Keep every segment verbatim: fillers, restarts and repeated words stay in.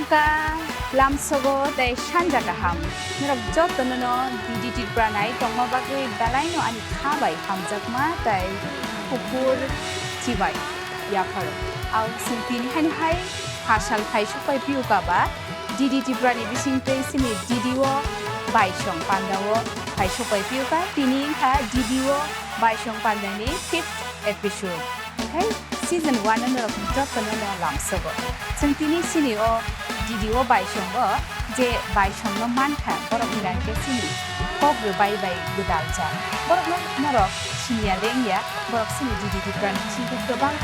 Ka lamsogo tei sanja kaham. Norok jotono no D D Tripura nai tongma bagwi belai no ani kha bai hamjakma tei kuphur chibai yapharo. Au chwng tini hani hai phasal phai sokpai piu kaba D D Tripura ni bising tei chini D D o baisong panda o phai sokpai piu ka tini wngkha D D o baisong panda ni fifth episode. Hingkhai season one no norok jotono no lamsogo. Chwng tini chini o D D o baisongo je baisongno mankha, borok ni rang khe chini kok rwbai bai gwdal jak. Borokno norok siniya lengya, borok chini D D Tripura ni bisingtwi kwbang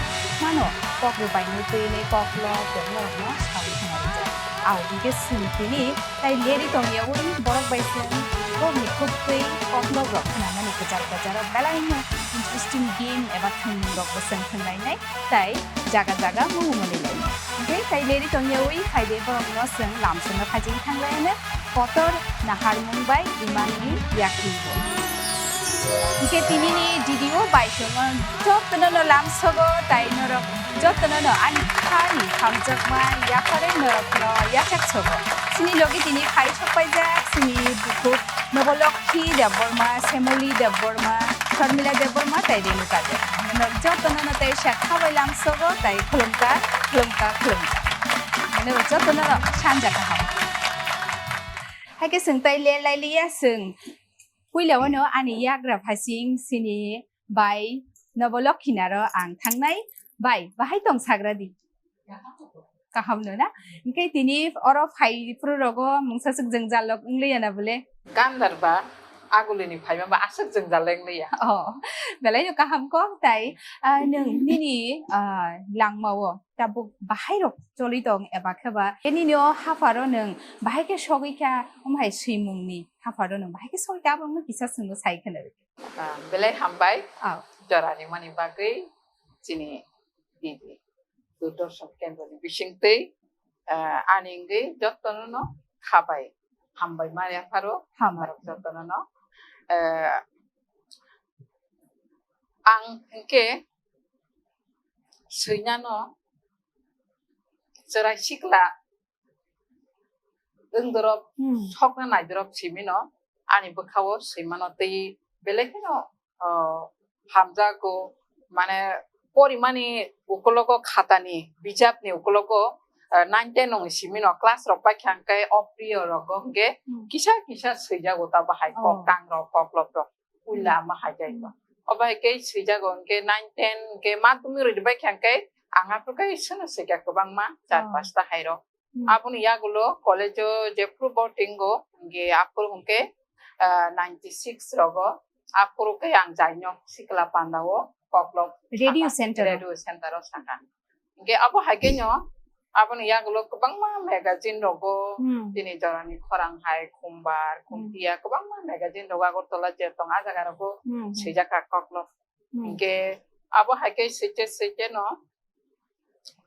mano kok rwbaino twi ni koklop rok norokno saui khna rijak. Au hingkhe chwng tini tai leri tongyaui borok bai chwng borokni khuktwi koklop rok khnamani kwchar kwcharo belai no interesting game eba thwngmung rok bo chwng thwnglainai tai jaga jaga mungmani lai. Hingkhe tai leri tongyaui phaide borokno chwng lamsono khaijing thanglainai kotor naharmung bai imangni yakni bo. Hingkhe tinini D D o bai chwng jotono no lamsogo tai norok jotono no ani khani hamjakma yapharwi norokno yachak sogo. Chini logi tini phai sokpaijak chini bukhuk Nobolokhi Debbarma, Semoli Debbarma, Sharmila Debbarma tei Renuka Debbarma. Norok jotono no tei sa khabai lamsogo tei khulumkha, khulumkha, khulumkha. Norok jotono no sanja kaham. Haikhe chwng tei le lai liya chwng. Puila wano ani yagra phasing chini bai Nobolokhi naro ang thangnai. Bai, bahai tong sagra di. Kaham no na? Hingkhe tini oro phai phuru rogo mungsa swk jwngjal rok wng liya na bole? Gandar ba agulini phaima ba aswk jwngjal wng liya. Oh, belai no kaham kok tai. Ah, nwng nini, ah, langmao tabuk bahai rok choli tong eba khe ba? Nini o hapharo nwng bahai khe sogwi kha, omo hai swimung ni hapharo nwng bahai khe sogwi kha, abo wngno kisa swngno sai khna rw. Ah, belai hambai. Oh. Jora rimani bagwi chini D D Doordarshan kendroni bisingtwi, ah, ani wngwi jotono no khabai. Hambai mari apharo. Hambai. Norok jotono no. Eh, ang hwnkhe swinano chwrai sikla wngdorop, hmm, sokna naidorop simino ani bwkhao swimano tei belai kheno, o, hamjago, mane porimani ukulogo khatani bijapni ukulogo, eh, nine ten nungni simino class rok paikha hwnkhe opriyo rogo hwnkhe, hmm, kisa kisa swijago ta bahai, oh, koktang rok, koklop rok, puila, hmm, ma hai jai to. Hmm. Obo hai khe swijago hwnkhe nine ten hwnkhe madhyamik rwdi paikha hwnkhe ang aphuru khe sono swikha kwbangma char, oh, pasta hai rok. Hmm. Aboni yagulo college-o jephuru bo tongo, hwnkhe aphuru hwnkhe, ah, ninety six rogo, aphuru khe ang jaino sikla pandao koklop radio saka, center-o, radio center-o saka. Hwnkhe abo hai khe no, aboni yagulo kwbangma magazine rogo, hmm, tini jorani khorang hai, Khumbar, hmm, Khumtiya, kwbangma magazine rogo Agartala je tong a jaga rogo, hmm, hmm, swijak kha koklop. Hmm. Hwnkhe abo hai khe swiche swiche no,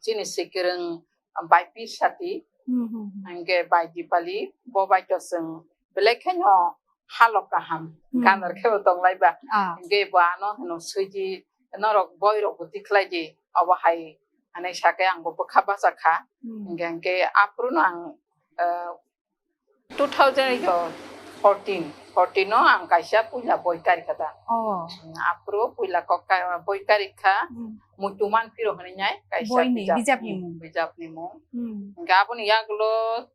chini swikirwng Baipi Sati, hmm, hmm, hmm, hwnkhe Bai Dipali, bo bai to chwng belai kheno halok kaham, hmm, ganar khe bo tonglai ba. Ah. Hwnkhe bo ano hwno swiji norok boi rok bo tikhlai di, obo hai hwnwi sakhe ang bo bwkha bacha kha. Hmm. Hwnkhe, hwnkhe aphuru no ang, eh, two thousand fourteen, fourteen no ang kaisa puila boi kari kha da. Oh. Aphuru puila kok ka-, boi kari kha, hmm, Muitu Manphiro hwnwi nai kaisa. Boini, bijapni, bijapni mung, bijapni mung. Hmm. Hwnkhe aboni yagulo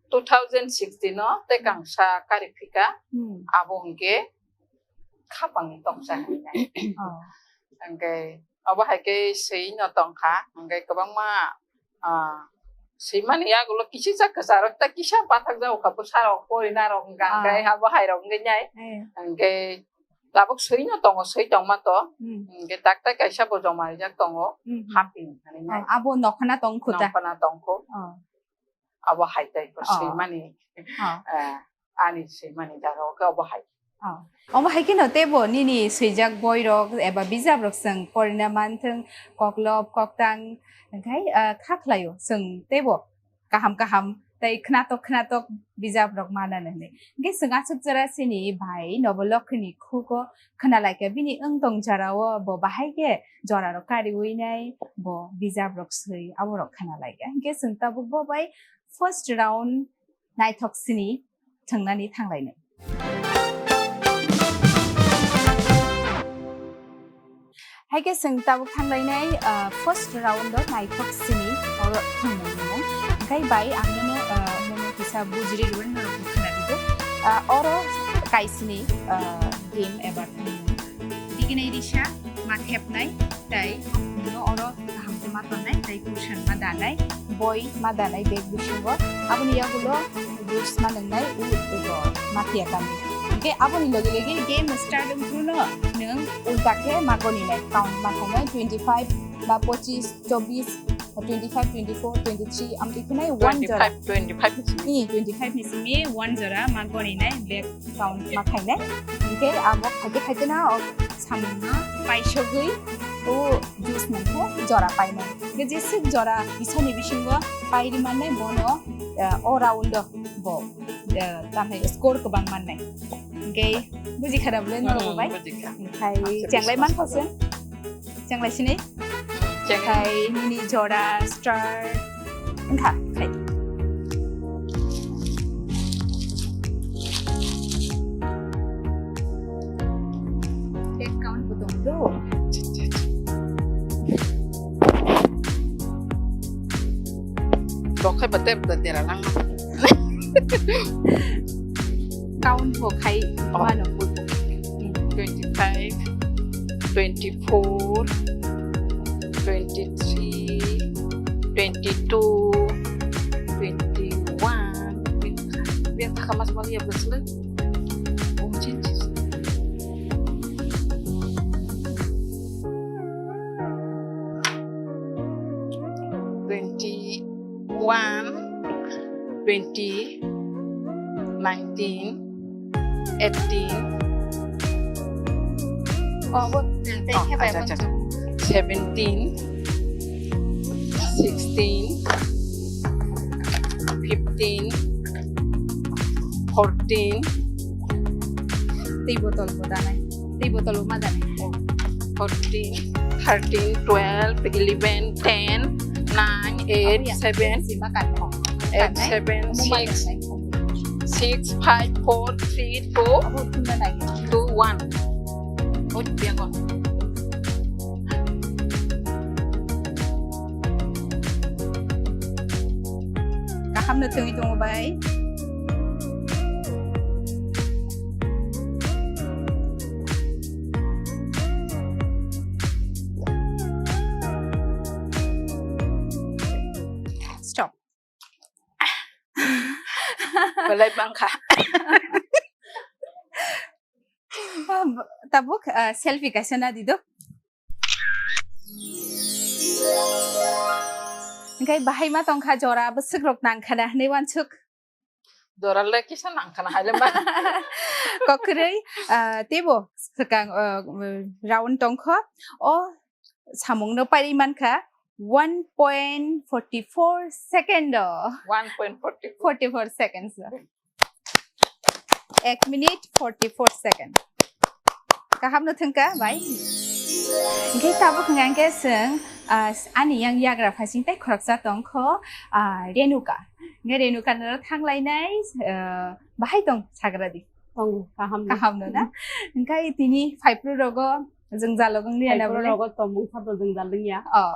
two thousand sixteen no tei kangsa kari phika, hmm, abo hwnkhe Khapangni Toksa hwnwi nai. Oh. Hwnkhe obo hai khe swi no tong kha, hwnkhe kwbangma, ah, swimani yagulo kisisa kwcharo ta kisa pathak jago kha, bwsarok porinarok hwnkha, ah, hwnkhe abo hairok wngwi nai. Eh. Hwnkhe tabuk swi no tongo, swi tongma to. Hmm. Hwnkhe tak tai kaisa bo joma rijak tongo, hmm, hmm, haping hwnwi nai. Oh, abo nokhana tong kho ta? Nokhana tong kho. Oh. Abo hai tai ko, oh, swimani, oh, eh, ani swimani jaga o khe obo hai. Oh. Omo hai kheno teibo nini swijak boirok eba bijaprok chwng porina manthwng, koklop, koktang, hwnkhe, ah, kha khlaio chwng teibo kaham kaham tei khnatok khnatok bijaprok manna hwnwi. Hwnkhe chwng aswk jora chini bai Nobolokhi ni khugo khna lai kha, bini wng tong jora o bo bahai khe jora rok kariui nai, bo bijap rok swi abo rok khna lai kha. Hwnkhe chwng tabuk bo bai first round naithok sini thwngnani thanglainai. Hai khe chwng tabuk thanglainai, ah, first round o naithok sini oro thwngmung. Hwnkhe bai ang nono, ah, nono kisa bujri rwmani norok khwnadi do. Ah, oro kaisini, ah, game eba thwngmung. Diginai risa ma thepnai tei no oro kaham khe ma tongnai tei kuchwng ma danai, boi ma danai bag bisingo. Aboni yagulo juice ma nwngnai u ugo ma phiya kami. Hwnkhe aboni logi logi game start wngphuru no nwng ulta khe ma goni nai, count ma khainai twenty five ba pochis, chobis, twenty five, twenty four, twenty three amtwi khwnai one jora. Twenty five, twenty five ni simi. Ni twenty five ni simi one jora ma goni nai bag count ma khainai. Hwnkhe abo khaite khaite na o samung no paisogwi o juice nangkhe jora painai. Hwnkhe jeswk jora bisani bisingo pairi mannai bono, eh, o round o bo, eh, tamni score kwbang mannai. Hwnkhe buji kha da bwle norok bai? Hmm, buji kha. Hwnkhe chenglai man khoswng. Chenglai sini? Cheng. Khai nini jora star wngkha khai. Account bo tong do. Bo khai ba tep da dera lang. Count bo khai. Oh. Mano. Twenty-five, twenty-four, twenty-three, twenty-two, twenty-one, twenty-five. Biar tak kamas bali ya betul. Oh, cincin. Twenty-one, twenty, nineteen, eighteen. Oh, what? Oh, acha, acha. Seventeen, sixteen, fifteen, fourteen. Tei botol bo danai. Tei botol bo ma danai. Fourteen, thirteen, twelve, eleven, ten, nine, eight, seven, eight, seven, six, six, five, four, three, two, two, one. Oi, biango. Kaham no thwngwi tongo bai. Stop. Belai bangkha. Tabuk, ah, selfie kaisa nadi do. Hwnkhe bahai ma tongkha jora bwswk rok nangkha na hwnwi uansuk. Jora le kisa nangkha na hai le ma. Kokrwi, ah, teibo swkang, ah, round tongkho. O samung no pairi mankha one point forty four second o. One point forty four. Forty four seconds o. Ek minute forty four second. Kaham no thwngkha bai. Hwnkhe tabuk hwnkha hwnkhe chwng, ah, ani yang yagra phasing tei khoroksa tongkho, ah, Renuka. Hwnkhe Renuka no thanglainai, ah, bahai tong sagra di. Tongo, kaham no. Kaham no na? Hwnkhe tini phaipru rogo jwngjal wng liya na bole? Phaipru rogo tongmung sabo jwngjal wng ya. Oh.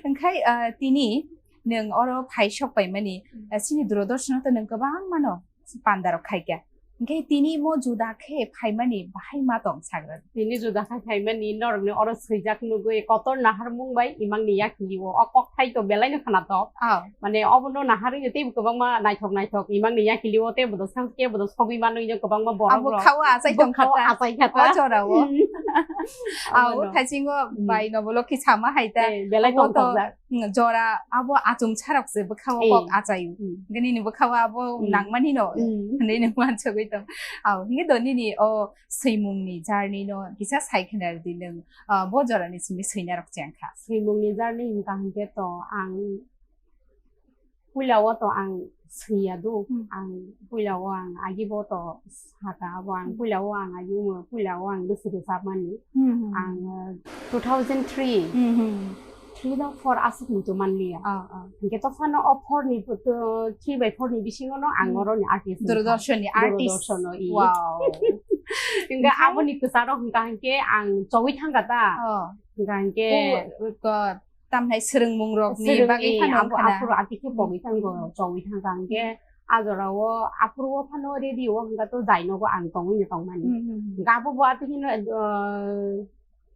Hwnkhe, ah, tini nwng oro phai sok paimani, ah, chini Doordarshan o to nwng kwbangma no panda rok khaikha. Hwnkhe tini mo juda khe phaimani bahai ma tong sagra? Tini juda khe phaimani norokni oro swijak nugwi kotor naharmung bai imangni yakilio o kok thai to belai no khwnatok. Oh. Mane obono naharwi no teibo kwbangma naithok naithok imangni yakilio teibo do sak kebo do sogwi manwi no kwbangma borok rok. Abo khao achai tong kha ta. Achai kha ta. O jora o. Hmm. Ao, obono. Thaisingo bai no bolo kisa ma hai ta. Eh, belai tongthokjak. Jora abo achum sarok se bwkha o kok achaio. Hwnkhe nini bwkha o abo nangmani no hinwi nini uansugwi tong. Ao, hwnkhe do nini o swimung ni journey no kisa sai khna rwdi nwng, ah, bo jora ni simi swinarok chengkha. Swimung ni journey hwnkha hwnkhe to ang puila o to ang swiya do, ang puila o ang agi bo to saka abo ang puila o ang agi mo puila o ang bwswk rwchapmani. Ang, uh, two thousand three, Two thousand four aswk muitu manliya. Ah, ah. Hingke to phano o four ni, uh, three by four ni bisingo no ang Hmm. oro ni artist wngkha. Doordarshan ni artist. Doordarshan o, i. Wow. Hingke Hingke? Abo ni kwcharo hingka hingke ang chogwi thangkha ta. Oh. Hingka hingke Ku-, ko-, tamhai swrwngmung rok ni Swrwng bagwi i, phano abo wngkha na? Aphuru atike Hmm. pogwi thangkha, Hmm. chogwi thangkha hingke Hmm. a jora o aphuru o phano radio o hingka to jai nogo ang tongwi no tongmani. Hmm, hmm, hmm. Hingke abo bo atike no, uh,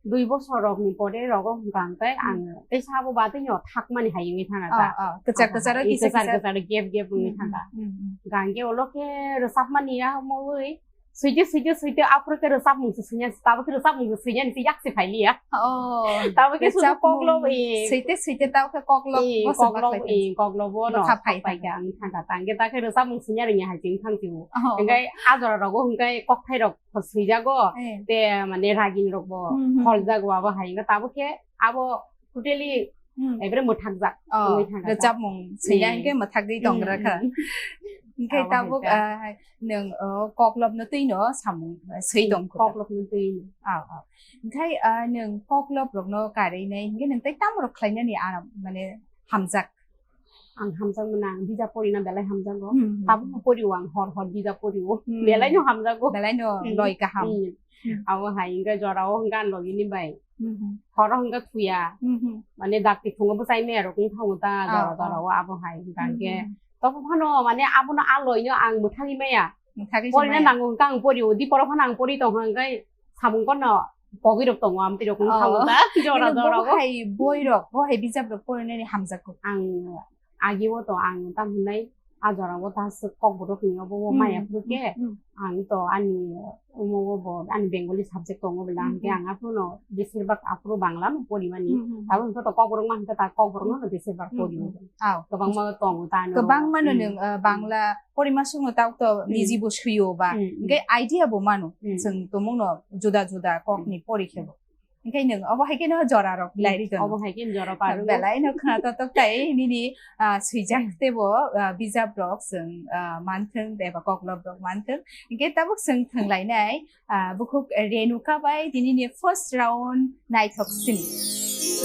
dui bosor rok ni pore rogo hingka hingke Hmm. ang teisa abo batwi no thakmani hai wngwi thangkha ta. Oh, oh. Kwchar Abo kwchar o hai, kisa kwchar kisa. Kwchar gap gap wngwi Hmm, thangkha. Hmm, hmm. Hingke olo khe rwchapmani ya mowoi. Swite, swite, swite, aphuru khe rwchapmung se swinani, tabuk khe rwchapmung se swinani se yak se phailiya. Oh, tabuk khe sudu rwchapmung koklo, eh. Swite, swite, tabuk khe koklo, eh, bwswk koklo, baklai eh, koklo bo no bwkha phai phai phai kha. Ang thangkha ta, hingke ta khe rwchapmung swinani hai chwng thang sio. Oh. Hingke a jora rogo hingke kokthai rok swijago, eh. Te mane ragin rok bo Hmm, hmm. Holjago abo hai, hingke tabuk khe abo totally Hmm. Ebere mwthakjak Oh, wngwi thangkha ta. Rwchapmung swina Hmm. hingke mwthagwi Hmm, tonggra kha. Hmm. Hingke Abo tabuk, hai ta. Ah, nwng, oh, koklopno twino samung, eh, swi Hmm, tong kho ta. Koklopno twino. Ah, ah. Hingke, ah, nwng koklop rokno karwi nai hingke nwng tei tamo rok khlainani aram, mane hamjak? Ang hamjak mano, ang bijap porina belai hamjago. Hmm, hmm. Tabukbo porio ang hor hor bijap porio. Hmm. Belai no hamjago. Belai no Hmm. loi kaham. Hmm. Hmm. Abo hai hingke jorao hingke ang logini bai. Hmm, hmm. Horo hingke thuya. Hmm, hmm. Mane dakti phungo bwsai maya rok wng thango ta Ah, jora ah. Jorao abo hai hingke Hmm, hingke. Hmm. Tobo phano mane abono a loino ang mwthangwi maya. Mwthagwi se Porina maya. Nango hingke ang porio, di poro phano ang pori tongkha hingke samung kono pogwi rok tongo amtwi rok wng thango Oh. Ta jora Nini jorao. Bo hai boi rok, bo hai bijap rok porinani hamjakgo. Ang Agi o to ang tam hinai a jora o ta swk Kokborok ni obo o Hmm, maya phuru hmm, khe hmm. Ang to ani omo o bo ani Bengali subject tongo bwla Hmm, hwnkhe hmm. Ang aphuru no besir bak aphuru Bangla no porimani. Hmm, hmm, hmm. Abo hwnkhe to Kokborok ma hwnkhe ta Kokborok no Hmm. Besir bak Hmm, pori hmm. Aw. Kwbangma tongo ta ano. Kwbangma no Hmm. Nwng, uh, Hmm. Bangla porima songno ta to Hmm. Niji bo swiyo ba. Hmm, hmm. Hwnkhe idea bo mano. Hmm. Chwng tumung no juda juda kok ni pori khe bo. Hingke nwng obo hai khe no jora rok Hmm, lai ri tono. Obo hai khe jora paru. Belai no khna totok tai nini, ah, swijak Hmm. Tebo, ah, bijap rok chwng, ah, manthwng eba koklop rok manthwng. Hingke tabuk chwng thwng lainai, ah, bukhuk Renuka bai tini ni first round naithok sini.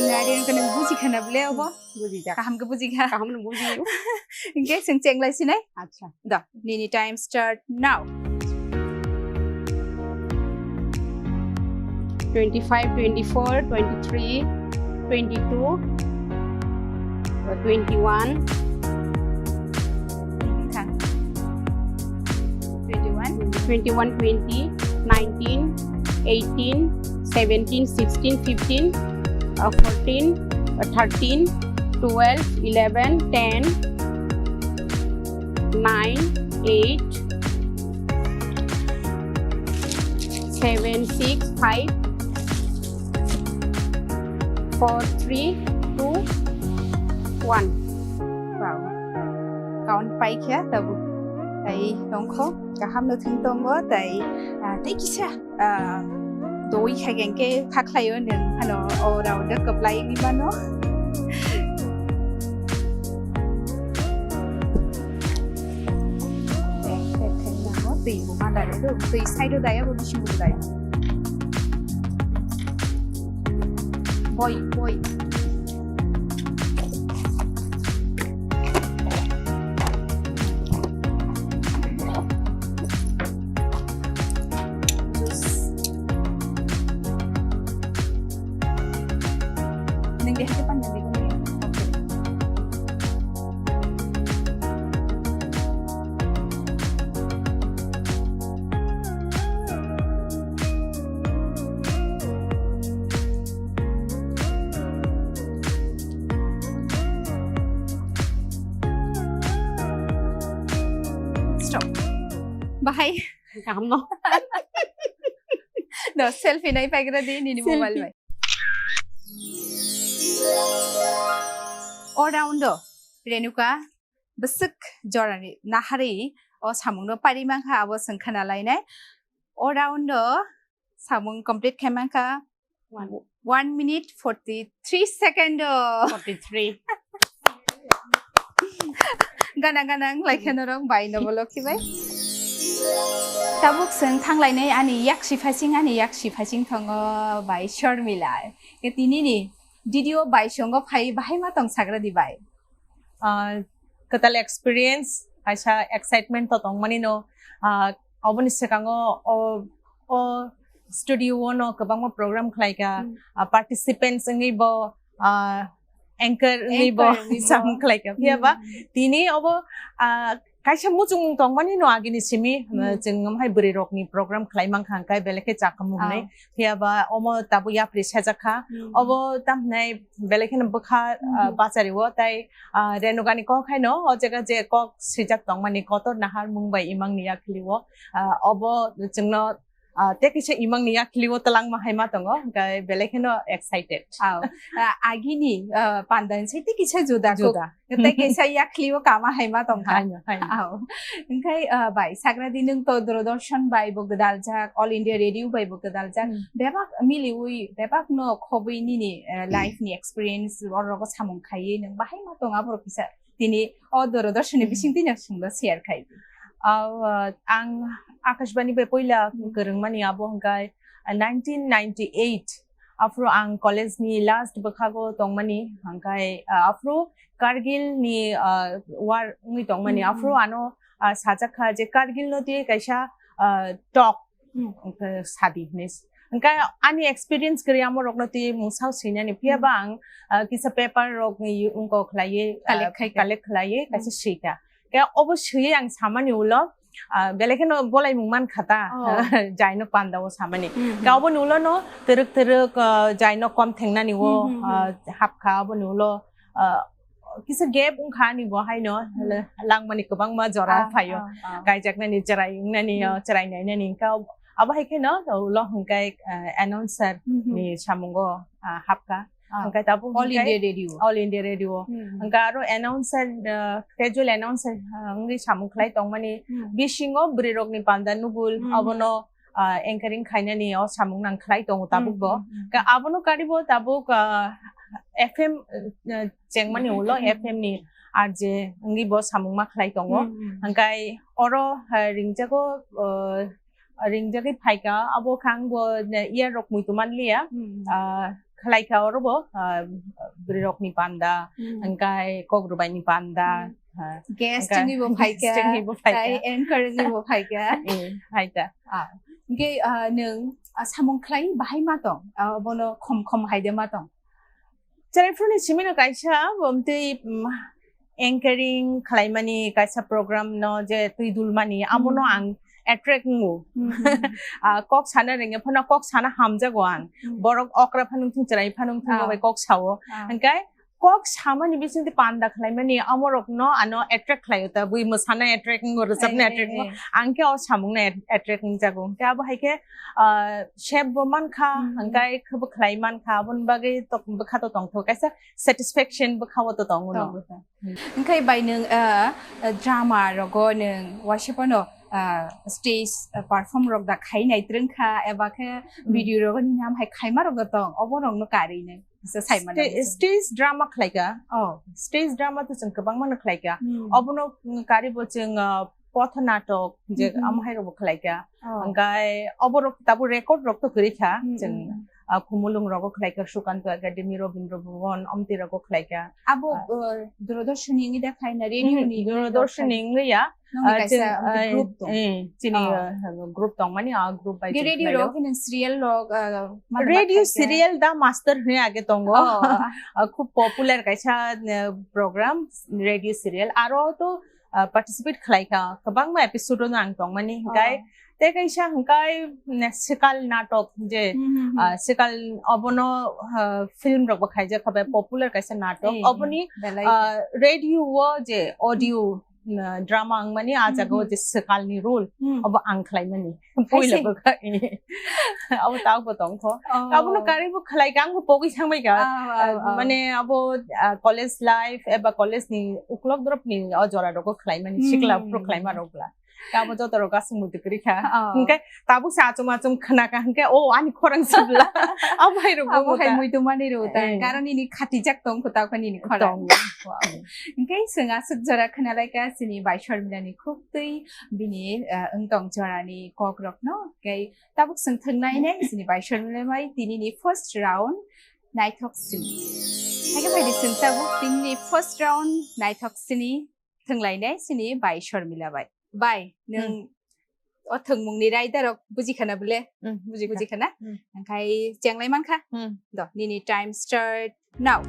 Na Renuka nwng buji khana ble obo? Buji jak. Kaham khe buji kha. Kaham no buji. Hingke chwng cheng lai sinai. Acha. Da, nini time start now. Twenty-five, twenty-four, twenty-three, twenty-two, uh, twenty-one, Twenty-one. Twenty-one, twenty, nineteen, eighteen, seventeen, sixteen, fifteen, uh, fourteen, uh, thirteen, twelve, eleven, ten, nine, eight, seven, six, five, four, three, two, one. Wow. Count pai khe tabuk. Tai tongkho, kaham no thwng tongo, tai, ah, tei kisa, ah, doi khaikhe hwnkhe kha khlaio nwng phano o round o kwplai wngwi mano. Tei, tei, tei, nango, twi bo ma dai rw, twi side o dai abo bisingo bo dai. Boi, boi. Juice. Nang dihati pan nang dihati. Stop. Bahai. Kaham no. No, selfie nai paigra di nini Selfie. Mobile bai. All rounder Renuka bwswk jorani nahari o samungno pari mankha abo chwng khna lainai. All rounder samung complete khai mankha. One. One minute forty-three second o. Forty-three. Ganang ganang lai khe norok bai no bolo khibai. Tabuk chwng thanglainai ani yaksi phasing, ani yaksi phasing thango bai Sharmila. Ke tinini D D O bai songo phai bahai ma tong sagra di bai. Ah, kwtal experience, kaisa excitement to tongmani no. Ah, oboni swkango o, o studio o no kwbangma program khlaika, Hmm. ah, participants wngwi bo, ah, anchor wngwi bo Anchor wngwi bo. Sam khlaika. Phiya ba Hmm. tini obo, ah, kaisa muchung tongmani no agini simi, Hmm. ah, chwng amhai bwrwi rokni program khlai mankha hwnkhe belai khe chakhamung Oh. hinwi. Phiya ba omo tabuk yapri sajak kha. Hmm. Obo tamhinai belai kheno bwkha, ah, Hmm. bachari o tai, ah, Renugani kok haino o jaga je kok swijak tongmani kotor nahar mung bai imang ni yakhli o, ah, obo chwngno, ah, tei kisa imang ni yakhli o twlangma hai ma tongo, hwnkhe belai kheno excited. Aw, ah, agini, ah, panda se tei kisa juda kuk. Juda. Tei kisa yakhli o kama hai ma tongkha. Haino, haino. Aw. Hwnkhe, ah, bai, sagra di nwng to Doordarshan bai bo gwdaljak, All India Radio bai bo gwdaljak. Hmm. Bebak miliwi, bebak no khobwi nini, ah, life ni experience, oro rogo samung khaiwi nwng bahai ma tong aborok kisa tini o Doordarshan ni Hmm. bising tini sungdo share khai di. Aw, ah, ang Akashbani bai poila Hmm. kwrwngmani abo hwnkhe, ah, nineteen ninety-eight. Aphuru ang college ni last bwkhago tongmani, hwnkhe, ah, aphuru Kargil ni, ah, war wngwi tongmani, Hmm, aphuru hmm. ano, ah, sajak kha je Kargil no tei kaisa, ah, talk, Hmm. hwnkhe sadi hinwi. Hwnkhe ani experience kwrwi amo rokno tei mungsa swinani, phiya Hmm. ba ang, ah, kisa paper rok ni wngkok khlaiwi, ah, Collect khai kha. Collect khlaiwi Hmm. kaisa swikha. Khe obo swiwi ang samani ulo, ah, belai kheno bolaimung mankha ta, Oh. jaino panda o samani. Hmm, hmm. Khe oboni ulo no twrwk twrwk, ah, jaino kom thengnani o, Hmm, hmm, hmm. ah, hapkha oboni ulo, ah, kisa gap wngkha ani bo haino, Hmm. le-, langmani kwbangma jora Ah, phaio. Ah, ah. Kaijaknani, chwrai wngnani, Hmm. ah, chwrai nainani. Khe ob-, abo hai kheno ulo hwnkhe, ah, announcer Hmm, hmm. ni samungo, ah, hapkha. Ah. Hwnkhe tabuk All hwnkhe India Radio. All India Radio. Hmm. Hwnkhe aro announcer, ah, casual announcer, ah, wngwi samung khlai tongmani Hmm. bisingo bwrwi rokni panda nugul Hmm. abono, ah, anchoring khainani o samung nang khlai tongo tabuk Hmm, bo. Hmm, hmm. Hwnkhe abono karibo tabuk, ah, F M, ah, chengmani ulo Hmm. F M ni R J wngwi bo samung ma khlai tongo. Hmm, hmm. Hwnkhe oro, ah, ringjago, ah, ringjagwi phaikha, abo khe ang bo, ne, year rok muitu manliya. Hmm. Ah, khlaikha oro bo, ah, bwrwi rokni panda, Hmm. hwnkhe kok rwbaini panda, Hmm. ah, Guest hwnkhe wngwi bo phaikha, guest wngwi bo phaikha. Tai anchor wngwi bo phaikha. Eh, phaikha. Ah, hwnkhe, ah, nwng, ah, samung khlai bahai ma tong? Ah, bono khom khom hai de ma tong? Chwraifru ni simi no kaisa, bo mtwi, mm, anchoring khlaimani kaisa program no je twi dulmani, amo no Hmm. ang attract wngo. Hmm, hmm, hmm. Ah, kok sana rwngya phano kok sana hamjago ang. Hmm. Borok okra phano thung, chwrai phano thung, Ah. bo bai kok sao. Ah. Hwnkhe kok samani bisingtwi panda khlaimani amo rok no ano attract khlaio ta, bui mwsana attract wngo, rwchapna Eh, attract eh, wngo. eh. Ang khe o samung no at-, attract wngjago. Hwnkhe abo hai khe, ah, sep bo mankha, Hmm, hmm. hwnkhe khe bo khlai mankha, aboni bagwi tok-, bwkha to tongthok kaisa satisfaction bwkha o to tongo no. Tongo. Hwnkhe bai nwng, ah, ah, drama rogo nwng waisa phano, ah, stage, ah, perform rok da khai nai twrwng kha, eba khe Hmm. video rogo ni nam hai khaima rok da tong, obo rok no karwi nwng se sai mano Sta-, se. Stage drama khlaika. Oh. Stage drama to chwng kwbangma no khlaika. Hmm. Obono, mm, karibo chwng, ah, potho natok je Hmm, hmm. amo hai rokbo khlaika. Oh. Hwnkhe obo rok tabuk record rok to kwrwi kha Hmm, chwng, hmm, hmm. ah, Khumulwng rogo khlaika, Sukanto Academy, Rabindra Bhavan, omtwi rogo khlaika. Abo, Ah. uh, Doordarshan ni wngwi da khaina, radio Hmm, ni wngwi da Doordarshan ni khaina. Wngwi ya. Nongni Ah, kaisa chwng, ah, group tong. Eh, chini, Oh. ah, group tongmani, ah, group bai Ge chwng radio khlaio. Rok, nang serial rok, ah, ma, ma Radio khaika? Serial da master hwnwi age tongo. Oh. Ah, khub popular kaisa, ah, program, radio serial. Aro to, ah, participate khlaika, kwbangma episode o no ang tongmani, hwnkhe Oh. tei kaisa hwnkhe, mm, Swkal natok je, Hmm, hmm, hmm. ah, Swkal obono, ah, film rok bo khaijak kha bai popular kaisa natok. Eh, Oboni, belai. ah, radio o je audio, ah, drama wngmani, ah, jaga o Hmm, hmm. je Swkal ni role, Hmm. obo ang khlaimani. Puila Haise? Bo kha, eh. Abo tak bo tongkho. Oh. Abono karwi bo khlaika, ang bo pogwi thangbaika. Ah, ah, Ah, ah. mane abo, ah, college life eba college ni ukulok drop ni o jora rogo khlaimani, Hmm. sikla phuru khlaima rok bla. Kabo joto rok aswk muitu kwrwi kha. Oh. Hwnkhe tabuk se achum achum khna kha hwnkhe, "O, ani khorang se bla." Abo hai rok Abo hai muitu mani rw ta. Eh. Karon nini khatijak tong kho, ta kho nini khorang. Tong. Wow. Hwnkhe chwng aswk jora khna lai kha chini bai Sharmila ni khuk twi bini, ah, wng tong jora ni kok rok no. Hwnkhe tabuk chwng thwng nai nai chini bai Sharmila bai tini ni first round. Naithok sini. Haikhe phaidi chwng tabuk tini first round naithok sini thwnglainai sini bai Sharmila bai. Bai, nwng Hmm. o thwngmungni raida rok buji khana bwle? Hmm, buji kha. Buji khana? Hmm. Hwnkhai chenglai mankha? Hmm. Do, nini time start now.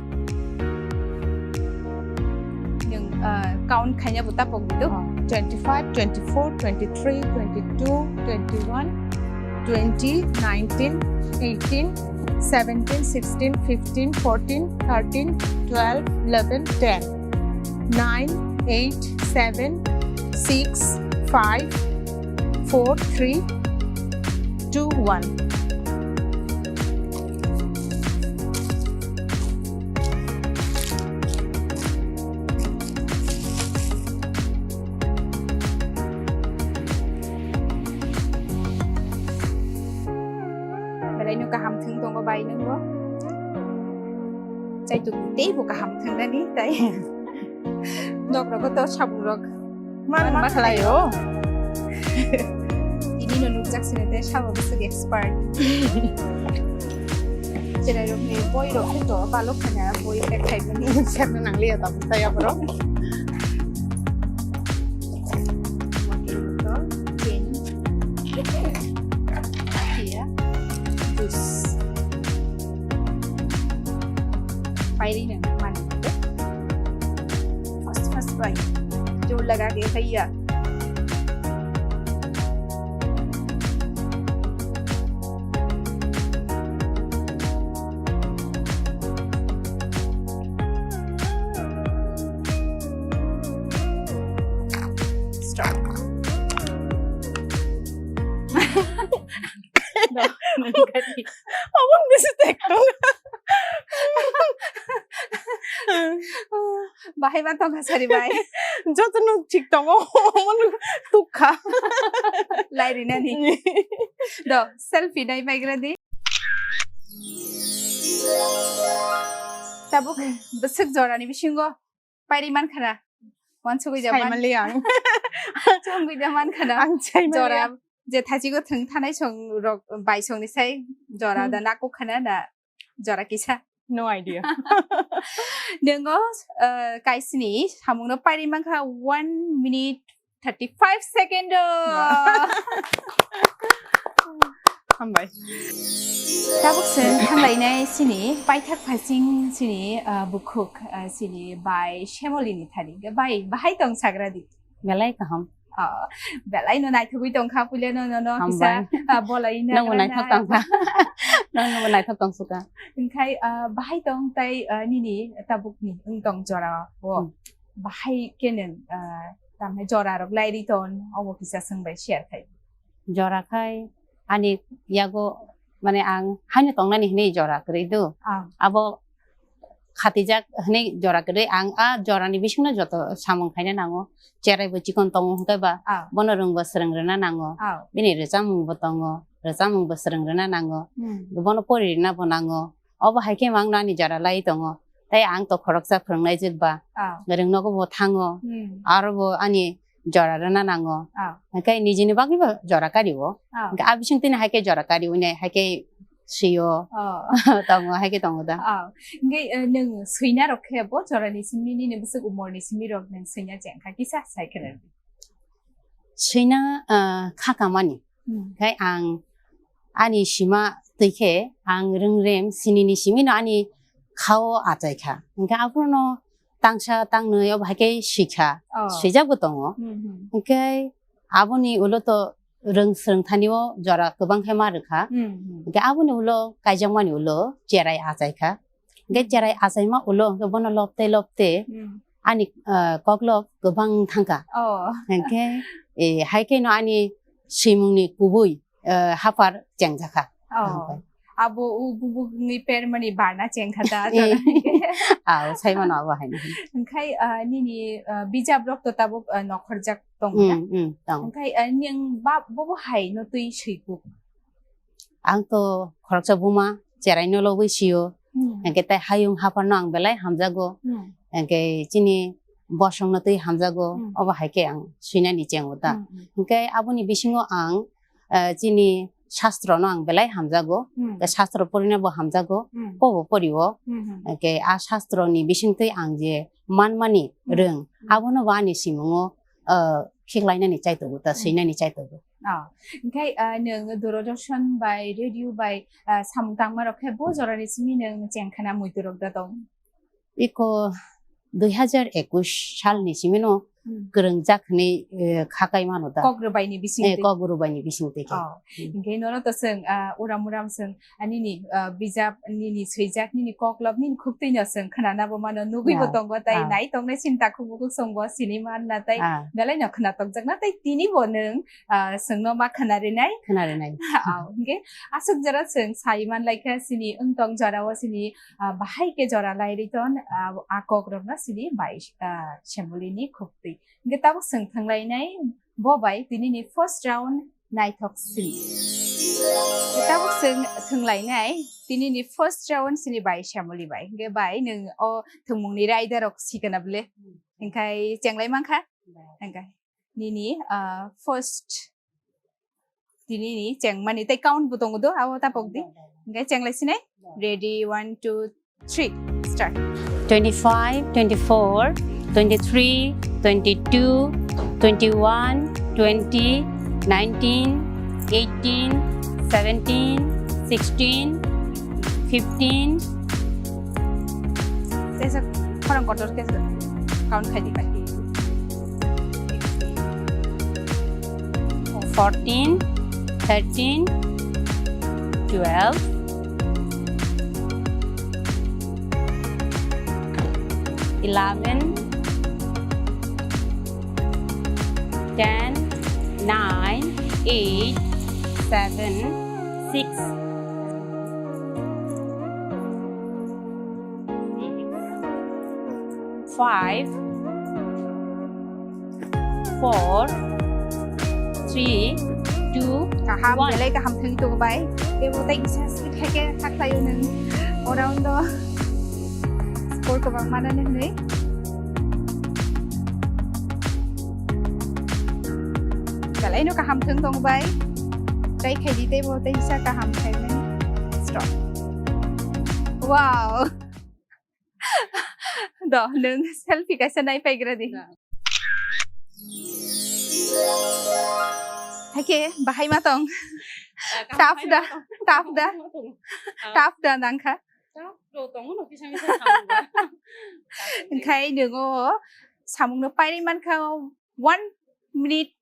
Nwng, uh, count khaina bo tapok di do. Oh, twenty-five, twenty-four, twenty-three, twenty-two, twenty-one, twenty, nineteen, eighteen, seventeen, sixteen, fifteen, fourteen, thirteen, twelve, eleven, ten. Nine, eight, seven, six, five, four, three, two, one. Belai no kaham thwng tongo bai nwngo. Chaituk teibo kaham thwng nani tai. Nok rogo to sabung rok. Man, man ma ma khlai khlai o. Tini no nukjak sini te sabo bwswk expert. Cherai rok ni boi rok khe to balok khana boi pack khai mani. Serna nang liya ta bwsa ya bro. Water bottle, chain. Akhia. Juice. Pairi nang mani. First, first bai. Jor laga ke khaiya. Stop. No, nang kati. Abang bisa tektung. Bahai ma tongkha sari bai. Joto no thik tongo, omo no tukha. Lai rinani. Do, selfie nai baigra di. Tabuk bwswk jorani bisingo pairi mankha na? Wansugwi da man-, Saimali ang. Chongwi da mankha na? Ang saimali Jora ang. Je thachigo thwng thanai song rok bai songni sai jora Hmm. da nakuk khana na jora kisa? No idea. Nwngo, uh, kaisni samungno pairi mankha one minute thirty-five second o. Wow. Hambai. Tabuk chwng thanglainai sini paithak phasing sini, uh, bukhuk, uh, sini bai Shemoli ni thani. Bai, bahai tong sagra di. Belai kaham. Oh, belai no naithogwi tongkha puila no, no, no, Hambai. Kisa, ah, bolai na Nangbo naithok tongkha. Nangbo naithok tongsuka. Hwnkhai, ah, bahai tong tai, ah, nini tabukni wng tong jora o. Hmm. Bahai khe nwng, ah, tamni jora rok lai ri ton, obo kisa swng bai share khai. Jora khai ani yago mane ang haino tongnani hinwi jora kwrwi do. Ah. Abo khatijak hinwi jora kwrwi ang a jorani bisingno joto samung khaina nango. Cherai bo chikon tongo hwnkhe ba Ah. bono rwngbo swrwng rwna nango. Ah. Bini rwchapmung bo tongo, rwchapmung bo swrwng rwna nango. Hmm. Bono pori rwna bo nango. Obo hai khe mang nani jora lai tongo. Tei ang to khoroksa phwrwngnaijwk ba. Ah. Rwng nogo bo thango. Hmm. Aro bo ani jora rwna nango. Ah. Hwnkhe nijini bagwi bo jora kario. Ah. Hwnkhe a bising tini hai khe jora kario ne hai khe sio. Oh. Tongo, hai khe tongo da. Ah. Hwnkhe, eh, nwng swina rok khe bo jorani simi nini bwswk umorni simi rok nwng swina chengkha kisa sai khe rw. Swina, ah, kha kamani. Hmm. Khai ang ani sima twi khe ang rwngrem sinini simi no ani khao achai kha. Hwnkhe aphuru no tangsa tangnwi obo hai khe sikha, Oh. swijak bo tongo. Hmm, hmm. Hwnkhe aboni ulo to rwng swrwng thani o jora kwbang khe ma rwkha. Hmm, hmm. Hwnkhe aboni ulo kaijakmani ulo cherai achai kha. Hwnkhe Hmm. cherai achaima ulo hwnkhe bono lopte lopte Hmm. ani, ah, koklok kwbang thangkha. Oh. Hwnkhe, eh, hai kheno ani swimungni kubui, eh, hapar chengjakha. Oh. Hwnkhe. Abo u bubukni permani barna chengkha ta, Eh. Aw, saimano abo haino. Hwnkhe, ah, nini, ah, bijap rok to tabuk, ah, nokhorjak tong na? Mm, mm, tong. Hwnkhe, ah, nini ang ba-, bobo hai no twi swikuk? Ang to khoroksa buma cherai no lobwi sio. Hmm. Hwnkhe tai hayung hapar no ang belai hamjago. Hmm. Hwnkhe chini bosong no twi hamjago. Hmm. Obo hai khe ang swinani chengo ta. Hmm, hmm. Hwnkhe aboni bisingo ang, eh, chini Shastro no ang belai hamjago. Hmm. Ke shastro porina bo hamjago. Hmm. Pobo porio. Hmm, hmm. Ke a shastro ni bisingtwi ang je manmani Hmm. rwng. Hmm. Abono bo ani simungo, ah, khiklainani chaitogo, ta Hmm. swinani chaitogo. Oh. Hingke, ah, nwng Doordarshan bai, radio bai, ah, samung tangma rok khe bo jorani simi nwng chengkhana muitu rok da tong? Iko dui hazar ekush salni simino Hmm. kwrwngjak hwnwi, eh, kha kai mano da. Kok rwbaini bising Eh, twi. Kok rwbaini bising twi khe. Oh. Hmm. Hingke nono to chwng, ah, uram uram chwng, ah, nini, ah, bijap, nini swijak, nini koklop, nini khuktwi no chwng khwnana bo mano, nugwi bo Ya. tongo, tei Ah. nai tongnai sini takhuk bukhuk chwng bo sini manna, tei Ah. belai no khwna tokjakna, tei tini bo nwng, ah, chwngno ma khwna rinai. Khwna rinai. Ah, hingke aswk jora chwng sai man lai kha sini wng tong jora o sini, ah, bahai khe jora lai ri ton, ah, a kok rok no sini bai, ah, Shyamoli ni khuktwi. Hingke tabuk chwng thwng lai nai bo bai tini ni first round naithok sini. Tabuk chwng thwng lai nai tini ni first round sini bai Shyamoli bai. Hingke bai nwng o thwngmung ni raida rok sikana bwle. Hingkai chenglai mankha. Hingkai nini, ah, first tini ni chengmani tei count bo tongo do, abo tapok di. Hingkai chenglai sinai. Ready, one, two, three, start. Twenty-five, twenty-four, twenty-three, twenty-two, twenty-one, twenty, nineteen, eighteen, seventeen, sixteen, fifteen. Tesa khorang kotor ke count khai di bai. Fourteen, thirteen, twelve, eleven, ten, nine, eight, seven, six, five, four, three, two, Kaham, one. Belai kaham thwng tongo bai. Tebo tei kisa slip hai khe hakhlaio nwng. O round o score kwbang manani hwnwi. Belai no kaham thwng tongo bai. Try khai di tebo tei kisa kaham khai mani. Stop. Wow. Do, nwng selfie kaisa nai paigra di. Na. Haike, bahai ma tong. Ah, kaham Tough da, tough da. Tough da nangkha. Tough do tongo no kisa misa samung ba. Hingkhai nwng o samung no pairi mankha one minute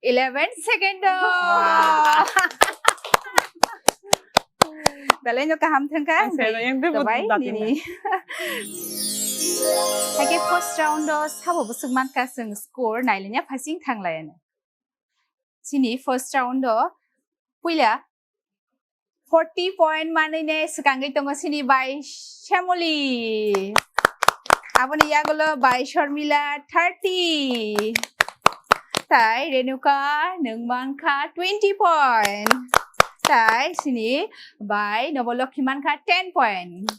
eleven second o. Belai no kaham thangkha. Ang sai yang debo Dabai dati nini. Haike first round o sabo bwswk mankha chwng score nailainya phasing thanglaiano. Chini first round o puila forty point manwi ne swkangwi tongo sini bai Shyamoli. Aboni yagulo bai Sharmila thirty. Tai Renuka nwng mankha twenty point. Tai sini bai Nobolokhi mankha ten point.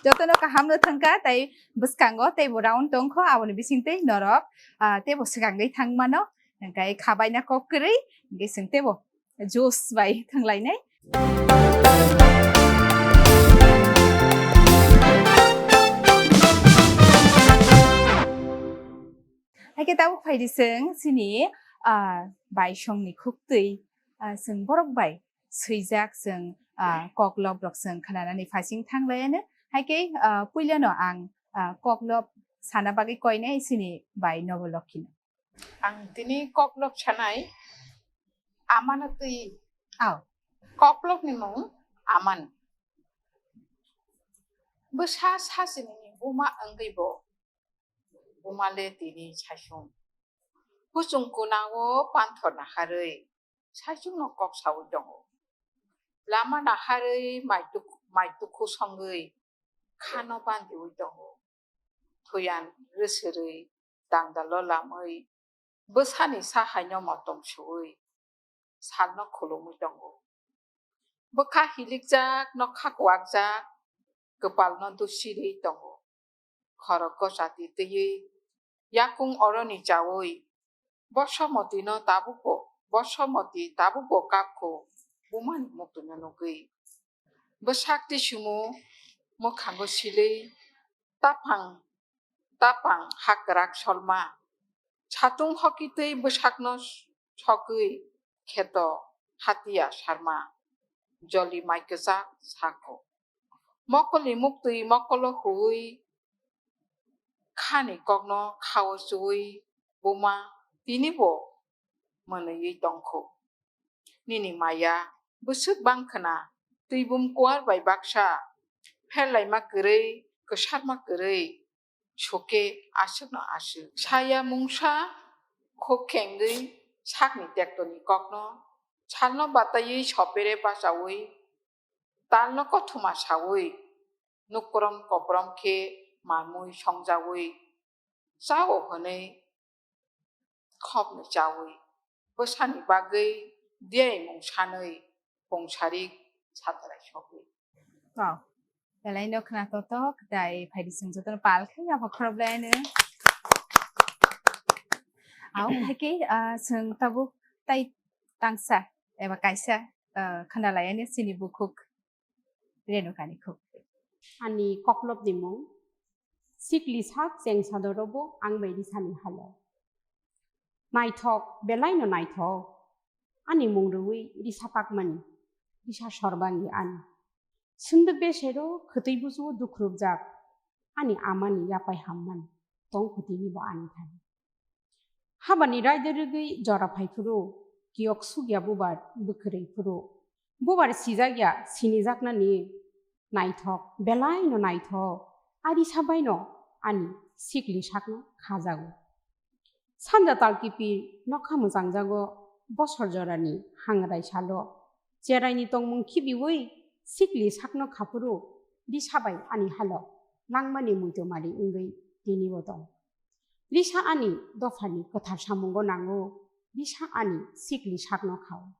Jotono kaham no thangkha tai bwskango teibo round tongkho aboni bising tei norok, ah, teibo swkangwi thangmano. Hingkai khabaina kok kwrwi hingke chwng teibo juice bai thanglainai. Haike tabuk phaidi chwng chini, ah, baisongni khuktwi, ah, chwng borok bai swijak chwng, ah, koklop rok chwng khnanani phasing thanglaiano. Haike, ah, puilano ang, ah, koklop sana bagwi koinai chini bai Nobolokhi no. Ang tini koklop sanai amano twi. Aw. Koklopni mung Aman. Bwsa sasini buma wngwi bo buma le tini saichung. Kuchung kunao panthor naharwi saichungno kok saui tongo. Lama naharwi mai tuk-, mai tukhu songwi khano bandiui tongo. Thuyan rwswrwi dangdalo lamwi bwsani sa haino motom suui salno khulumwi tongo. Bwkha hilikjak, nokha kuwakjak, kwpalno dusirwi tongo. Khorok gochati twiwi yakung oroni chaui Bosomotino tabukbo Bosomoti tabukbo kapkhu bumani muktwino nugwi. Bwsak tisumu mwkhango silwi taphang tapang ha kwrak solma. Satung hoki twi bwsakno sogwi kheto hatiya sarma. Joli mai kwchak sako. Mokolni muktwi mokolo huwi khani kokno khao chuwi buma tinibo mwnwiwi tongkhu. Nini maya bwswk bang khna, twibum kuar bai baksa, pherlaima kwrwi, kwsarma kwrwi, sokhe aswkno aswk. Saya mungsa khuk khengwi sakni tektoni kokno salno bataiwi sopere bachaui, talno kothoma saui, nukrom koprom khe mamui songjaui, chao hwnwi khopni chaui, bwsani bagwi diyaimung sanwi pungsarik satharai sogwi. Wow. Belai no khna totok, dai phaidi chwng jotono pal khai yapha khorop lai ano. Au, haikhe, ah, chwng tabuk tai tangsa eba kaisa, ah, khna lai ani chini bukhuk. Renu kani khuk. Ani koklopni mung, sikli sak cheng sadorobo ang bai risani halo. Naithok, belaino naithok, ani mung rwui risa pakmani, risa sorbangi ani. Sunduk besero khwtwi busuo dukhrukjak, ani amani yapai hammani, tong khwtwinibo ani thani. Habani raida rwgwi jora phai phuru, kiyok sukya bubar bwkhwrwi phuru, bubar sijak ya sinijaknani naithok, belaino naithok, ari sabaino ani sikli sakno khajago. Sanja talkipi nokha mwchangjago bosor jorani hangrai salo, cheraini tongmung khibiui sikli sakno khaphuru, risa bai ani halo langmani muitomari wngwi tinibo tong. Risa ani dophani kwthar samungo nango, risa ani sikli sakno khao.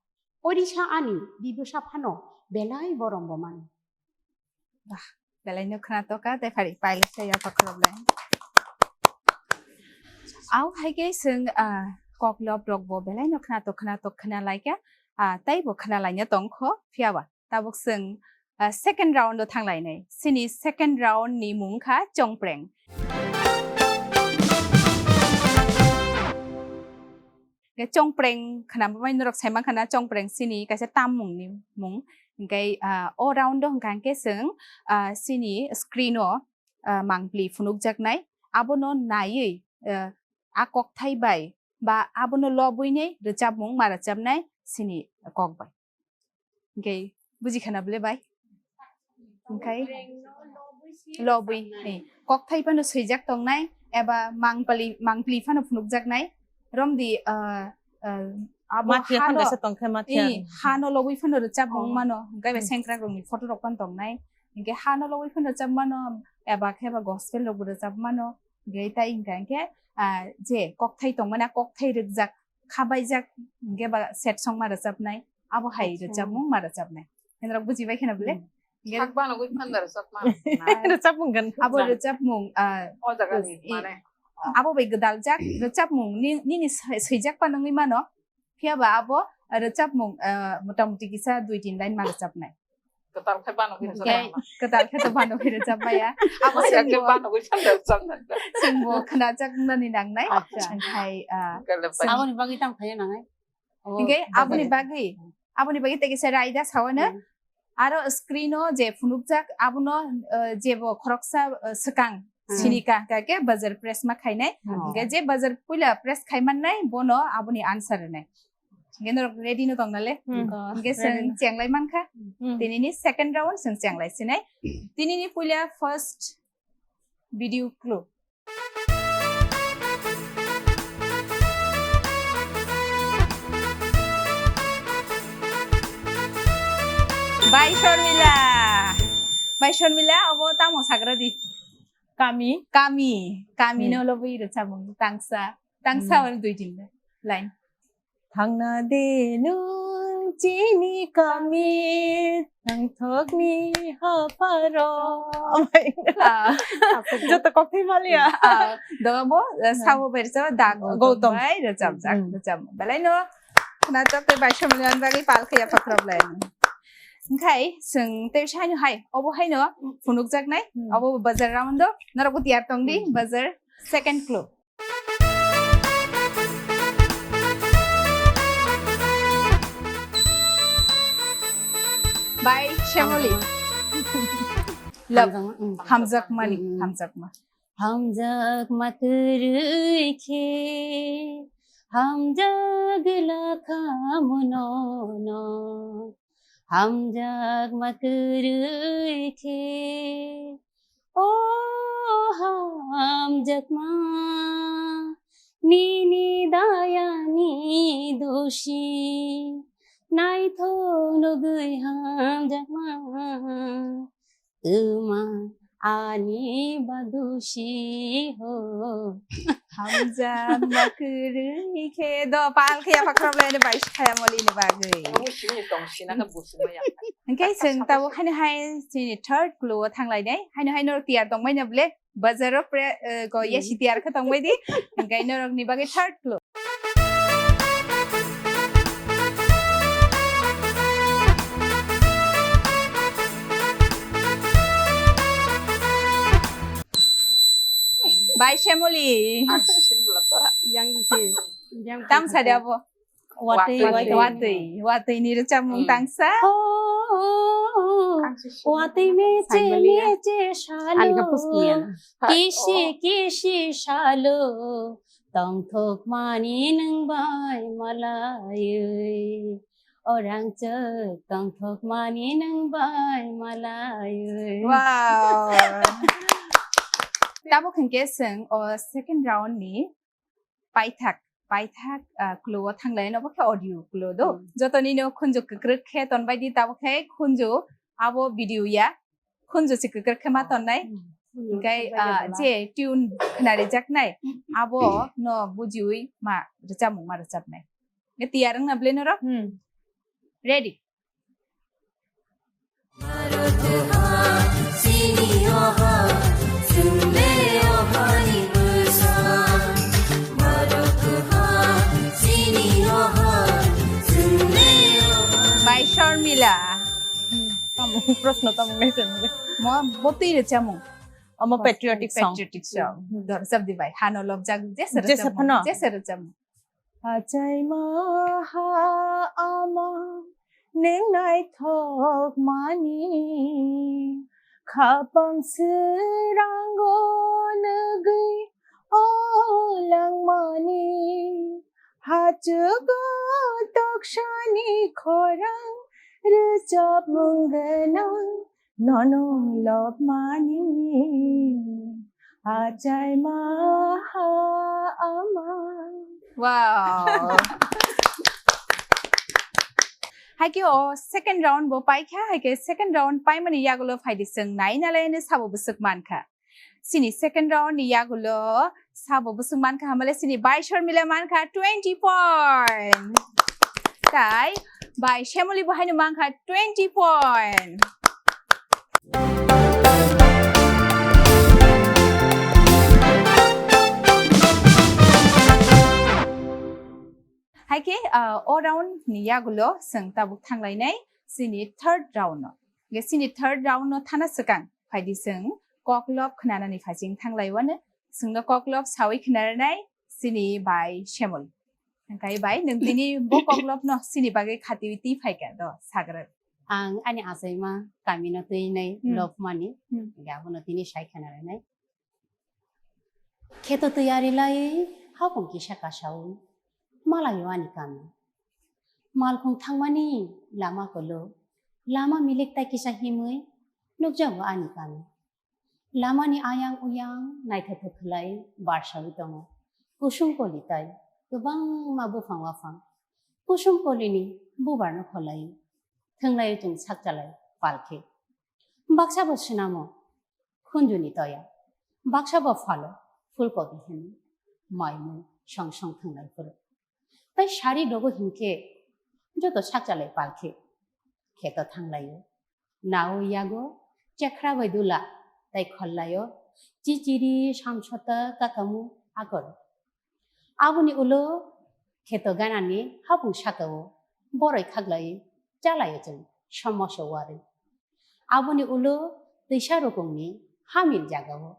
O risa ani bibwsa phano belai borom bo mano. Bah, belai no khna toka, tei phari paile se ya pakhorok lai. Au hai khe chwng, ah, koklop rok bo belai no khna tok, khna tok khna lai kha, ah, tei bo khna lai no tong kho, phiya ba. Tabuk chwng, ah, second round o thang lai nai. Chini second round ni mung kha chongpreng. Hingke chongpreng khna bai norok sai mankha na chongpreng chini kaisa tam mung ni mung. Hingke, ah, o round o hingka hingke chwng, ah, chini screen o, ah, mangpli phunukjaknai. Abono naiwi, ah, a kokthai bai ba abono lobwi nai rwchapmung ma rwchapnai chini kok bai. Hingke buji khana bole bai. Hingkai lobwi ni kokthai phano swijak tongnai eba mangpali, mangpli phano phunukjaknai. Romdi, ah, ah, abo Mathia hano, phano kaisa tongkhe mathia. I, hano lobwi phano rwchapmung Oh. mano. Hingkai bai Hmm. sengkrak rokni photo rok phano tongnai. Hingke hano lobwi phano rwchap mano eba khe ba gospel rokbo rwchap mano. Hingke tai hingka hingke, ah, je kokthai tongmani, a kokthai rwkjak, khabaijak, hingke ba set song ma rwchapnai, abo hai Acha. rwchapmung ma rwchapnai. Nini rok buji bai kheno bole? Hmm. Hingke Sak bano gwi phan da rwchapma. Rwchapmung gan abo khwsa. rwchapmung, ah, O jaga ni i, mane. abo bai gwdaljak rwchapmung ni, nini swi-, swijak pa nungwi mano, phiya ba abo rwchapmung, ah, motamuti kisa dui tin line ma rwchapnai. Kwtal khe bano khe Hingke rwchapma. kwtal khe to bano khe rwchapmaya. Abo Masa khe chwngbo, bano khe sanda rwchapna. chwngbo khwnajak nani nangnai. Acha. Hingkhai, ah, Kale chwng pai. Aboni bagwi tamo khaina nangnai. Oh, Hingke aboni bagwi. bagwi, aboni bagwi tei kisa raida sawano. Hmm. Aro screen o je phunukjak abono, eh, jebo khoroksa, eh, swkang Hmm. sini ka, ka khe buzzer press ma khainai. Hmm. Hingke je buzzer puila press khai mannai bono aboni answer rwnai. Hingke norok ready no tong nale? Hmm. Hingke Ready chwng no. chenglai mankha. Hmm. Tini ni second round chwng chenglai sinai. Tini ni puila first video clue. Bai Shormila. Bai Shormila, obo tamo sagra di? Kami. Kami. Kami Hmm. no lobwi rwchapmung tangsa. Tangsa Hmm. or dui tin line. Thangna de nwng chini kami, nangthokni hapharo. Ah. Joto kokthai maliya. Ah, dobo, eh, Hmm. sabo bersa da Gautam. Gautam bai rwchapjak, Hmm. rwchap. Belai no Natok tei bai somni bagwi pal khe yapha khorok lai. Hwnkhe chwng tei saino hai, obo haino phunukjaknai, Hmm. obo bazar round o, norokbo tiyar tongdi, Hmm. bazar second clue. Bai Shyamoli. Love. Hamjakma, mm. Hamjakmani, Mm, mm. Hamjakma. Hamjakma kwrwi khe, hamjak lakha munono. Hamjakma kwrwi khe, o hamjakma, nini dayani dosi, naithok nugwi hamjakma, kwma ani badusi ho. Hamjakma kwrwi khe do pal khe yapha khorok lai bai Shyamoli ni bagwi. Omo simi tong sina ka busuma ya. Hwnkhe chwng tabuk haino hai chini third clue o thang lai nai. Haino hai norok tiyar tong mai na bole? Bazar o pre, eh, ko Hmm. Yasi tiyar khe tong bai di. Hwnkhe norok ni bagwi third clue. Bai Shyamoli. Yang si, yang Tam sadi abo. Watwi, watwi. Watwi, watwi ni rwchapmung Hmm. tangsa. Oh, watwi meche meche salo. Ani ka puskuyana. Kisi kisi salo. Tongthokmani nwng bai malaiwi. Orang chwk tongthokmani nwng bai malaiwi. Wow. Tabuk hwnkhe chwng o second round ni paithak, paithak, ah, clue o thang lai, obo khe audio clue do. Hmm. Joto nino khunju kwkrwk khe ton bai di, tabuk khe khunju abo video ya, khunju se kwkrwk khe ma ton nai. Hmm. Hwnkhe, ah, je tune khna rijak nai, abo no bujiwi ma rwchapmung ma rwchap nai. Nge tiyar wng na bwle norok? Hmm. Ready? Bai Sharmila. Hmm, tamo, proshno tamo nai se mole. Mo botwi rwchapmung. Omo patriotic song. Patriotic song. Hmm. Dor sabdi bai. Hano lobjak jesa Jesa rwchapmung. Phano. Jesa rwchapmung. Achaima ha ama nwng naithok mani, khapang swrango nugwi o langmani, hachugo toksani khorang rwchapmung gwnang. Nono lobmani achaima ha ama. Wow. Haikhe o second round bo paikha, haikhe second round paimani yagulo phaidi chwng nai nalaini sabo bwswk mankha. Chini second round ni yagulo sabo bwswk mankha hamale chini bai Sharmila mankha twenty point. Tai bai Shyamoli bo haino mankha twenty point. Haikhe, ah, o round ni yagulo chwng tabuk thanglainai chini third round no. Ge chini third round no thana swkang phaidi chwng koklop khnanani phaising thanglaiwano. Chwngno koklop sawi khnarnai chini bai Shyamoli. Hwnkhe bai, nwng tini bo koklopno chini bagwi khatiwi twi phaikha do, sagra. Ang ani achaima kamino twinai Hmm. lobmani, Hmm. hwnkhe abono tini sai khnarnai. Kheto twi ari lai hapung kisa kasaui malaio ani kami. Malkhung thangmani lama kwlwk, lama milik tai kisa himwi nukjago ani kami. Lamani ayang uyang naithothok khlai barsaui tongo. Kusung koli tai kwbangma buphang waphang. Kusung kolini bubarno kholai thwnglai chwng sakchalai palkhe. Baksa bo swnamo khunjuni toya, baksa bo phalo phulkobi hwnwi maimui song song thwnglai phuru. Tai sari dogo hinkhe joto sakchalai palkhe kheto thanglaio. Nao yago chekhra bai dula tai khollaio chichiri samsota kakamu akor. Aboni ulo Kheto ganani hapung sakao boroi khaklai chalaio chwng somoso warwi. Aboni ulo twisa rukungni hamil jagao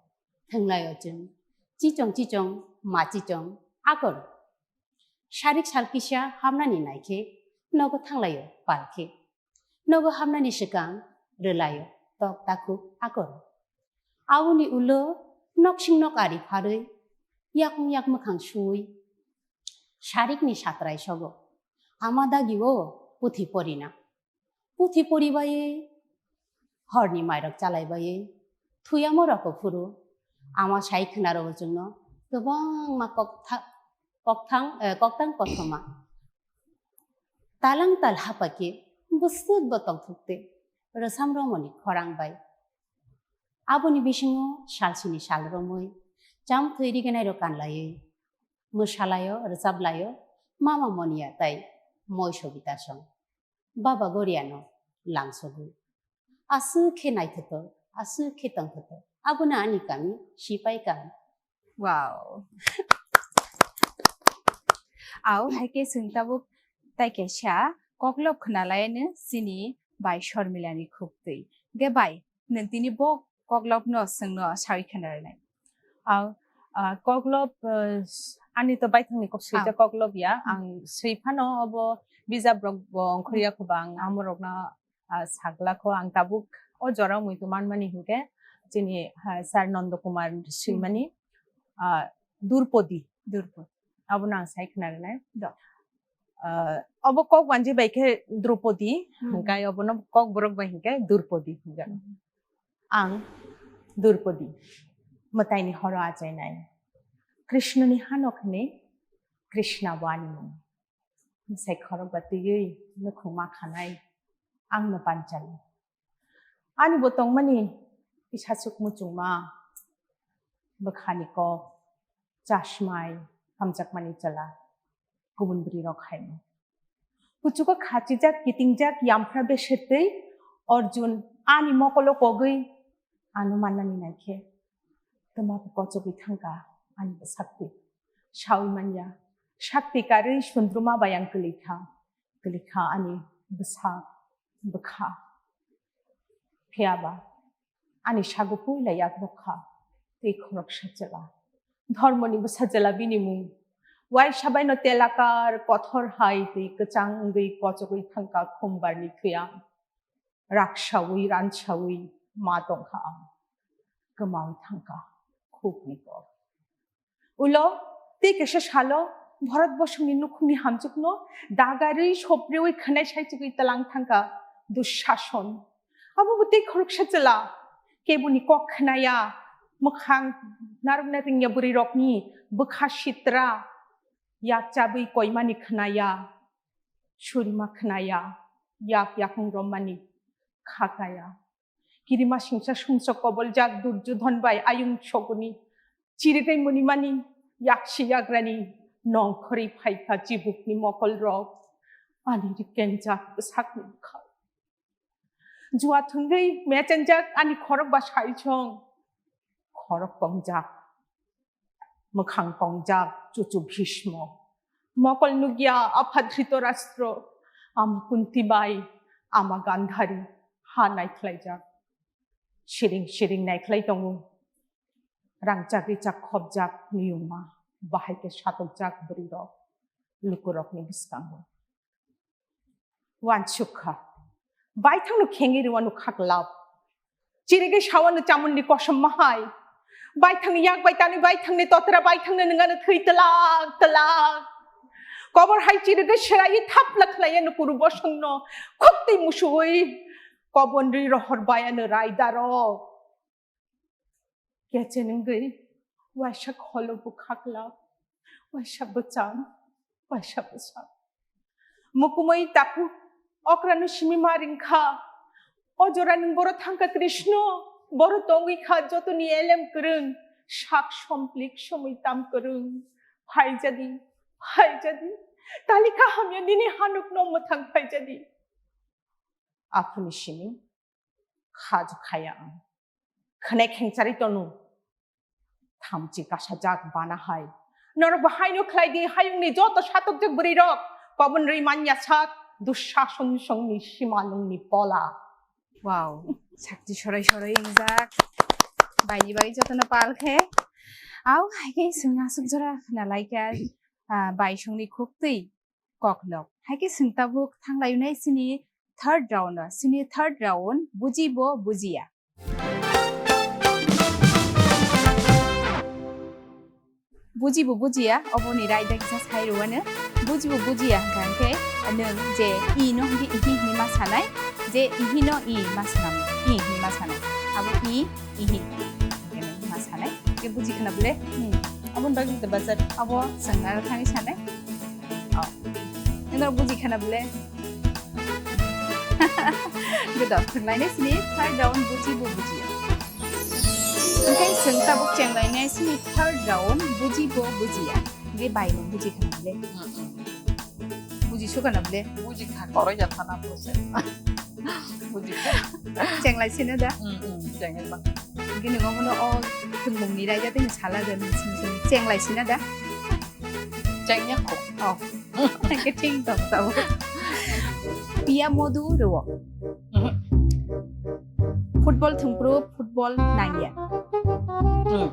thwnglaio chwng chichong chichong ma chichong akor. Sarik sal kisa hamnani naikhe nogo thanglaio palkhe. Nogo hamnani swkang rwlaio tok takhuk akor. Aboni ulo noksing nok ari pharwi yakung yak mwkhang suwi sarikni satrai sogo. Ama dagio puthi porina. Puthi poribai horni mairok chalaibai thuyamo roko phuru. Ama sai khwnaro chwngno kwbangma koktha-, kokthang, eh, koktang kothoma. Talang tal hapakhe bwswk bo tongthokte rwsam romoni khorang bai. Aboni bisingo salsini sal romwi chamthwi riganairok kanlaiwi mwsalaio, rwchapblaio, mama Moniya tai moi Sobita song. Baba Goriano langsogo. Aswk khe naithothok, aswk khe tongthoktok. Abono ani kami Sipai kami. Wow. Au, hai khe chwng tabuk tai kaisa koklop khwnalaino chini bai Shormilani khuktwi. Ge bai, nwng tini bo koklopno chwngno sawi khwnarinai. Au, ah, koklop, ah, ani to baithangni kok swijak koklop ya, ang swi phano obo bijap rok bo ongkhorya kho ba ang amorokno ah, saglakho ang tabuk o jora muitu manmani hinkhe chini, ah, Sir Nondo Kumar swimani, ah, Durpodi. Durpodi. Abono ang sai khwnarinai. Do. Ah, obo kok wanji bai khe Drupadi, hmm, hwnkhe obono kok borok bai hinkhe Durpodi hwnkhe. Hmm. Ang Durpodi, mwtaini horo achainai. Krishnoni hano khni Krishna bo ani mung. Bwsai khorok ba twiwi nukhung ma khanai, ang no panchali. Ani bo tongmani kisa swk muchungma, bwkhani kok, chasmai, hamjakmani chwla, kubun bwrwi rok hai no. Kuchugo khachijak, kitingjak, yamphra besertwi Arjun ani mokolo kogwi ano mannani naikhe, twma bo kochogwi thangkha ani bwsakti. Sawi manya, sakti karwi sundruma bai ang kwlikha, kwlikha ani bwsak, bwkha. Phiyaba ani sago puila yak rwkha, tei khoroksa chwla. Dhormoni bwsa chwla bini mung. Waisa baino telakar kothor hai twi kwchang wngwi kochogwi thangkha khumbarni thwiya. Raksawi ransawi ma tongkha ang. Kwmawi thangkha khukni kok. Ulo tei kaisa salo Bharat bosongni nukhungni hamjwkno dagarwi soprewi khwnai saichigwi tlang thangkha Dushason. Abo bo tei khoroksa chwla, keboni kok khwnaya, mwkhang narwkna ringya bwrwi rokni bwkha sitra, yak chabwi koimani khwnaya, surima khwnaya, yak yakung rommani khakaya. Kirima singsa sumsok koboljak Durjodhon bai ayung soguni chirigai munimani yaksi yagrani nongkhorwi phaikha chibukni mokolrok ani rikenjak bwsakni bwkhao. Jua thwngwi mechenjak ani khorok ba saichong, khorok kongjak. Mwkhang kongjak chuchu Bhismo, mokol nukya apha Dhritarashtra, ama Kunti bai, ama Gandhari ha naikhlaijak. Siring siring naikhlai tongo. Rangchak richak khopjak niyungma, bahai khe satokjak bwrwirok lukurokni bwskango. Wansuk kha. Baithangno khengwi rwano khaklap. Chirigwi sawano chamungni kosom mahai. Baithangni yak bai tanwi baithangni totra baithangno nwngano thwi tlak tlak. Kobor hai chirigwi swraiwi thapla khlaiya no kuru bosongno khukti musuwi kobonrwi rohor bayano raidaro. Kechen wngwi waisa kholo bwkhaklap, waisa bwcham, waisa bwsak. Mukumui takhuk okrano simi ma ringkha. O jora nwng boro thangkha Krishna, boro tongwi kha jotoni elem kwrwng, sak somplik somwi tam kwrwng. Phaijadi, phaijadi, talika hamya nini hanukno mwthang phaijadi. Aphuni simi kha jukhaya ang. Khwnai khengcharwi tonu. Thamchi kasajak bana hai. Norok bo haino khlai di, hayungni joto satokjak bwrwi rok, kobon rwi manya sak, Dushason songni simalungni pola. Wow, sakti sorai sorai wngjak. Baini bagwi jotono pal khe. Au, hai khe chwng aswk jora khna lai kha, ah, bai songni khuktwi koklok. Hai khe chwng tabuk thang lai nai chini third round o. Chini third round, buji bo bujiya. Buji bo bujiya, oboni raida kisa sai rwano. Buji bo bujiya hwnkha hwnkhe nwng je i no hwnkhe ihi hinwi ma sanai, je ihi no i ma sanam, i hinwi ma sanai. Abo i, ihi hinwi ma sanai. Hwnkhe buji khna bole, hmm, aboni bagwi to bazar. Abo chwng naro thangwi sanai. Oh. Nwng buji khana bole? Godo, thwnglainai sini third round buji bo bujiya. Hwnkhe chwng tabuk chenglainai sini third round buji bo bujiya. Hwnkhe bai nwng buji khana bole? Mm, mm. Buji su khana bole? Buji kha, koroi ya thana bose. Buji kha. Chenglai sino da? Mm, mm, chenglai ma. Hwnkhe nwng omono o thwngmungni raida tei sala da, nwng sini sini chenglai sina da? Chengya kho. Oh. Hwnkhe thing tong tao. Piya modu rwo. Mhm. Football thwngphru football nangya. Hmm.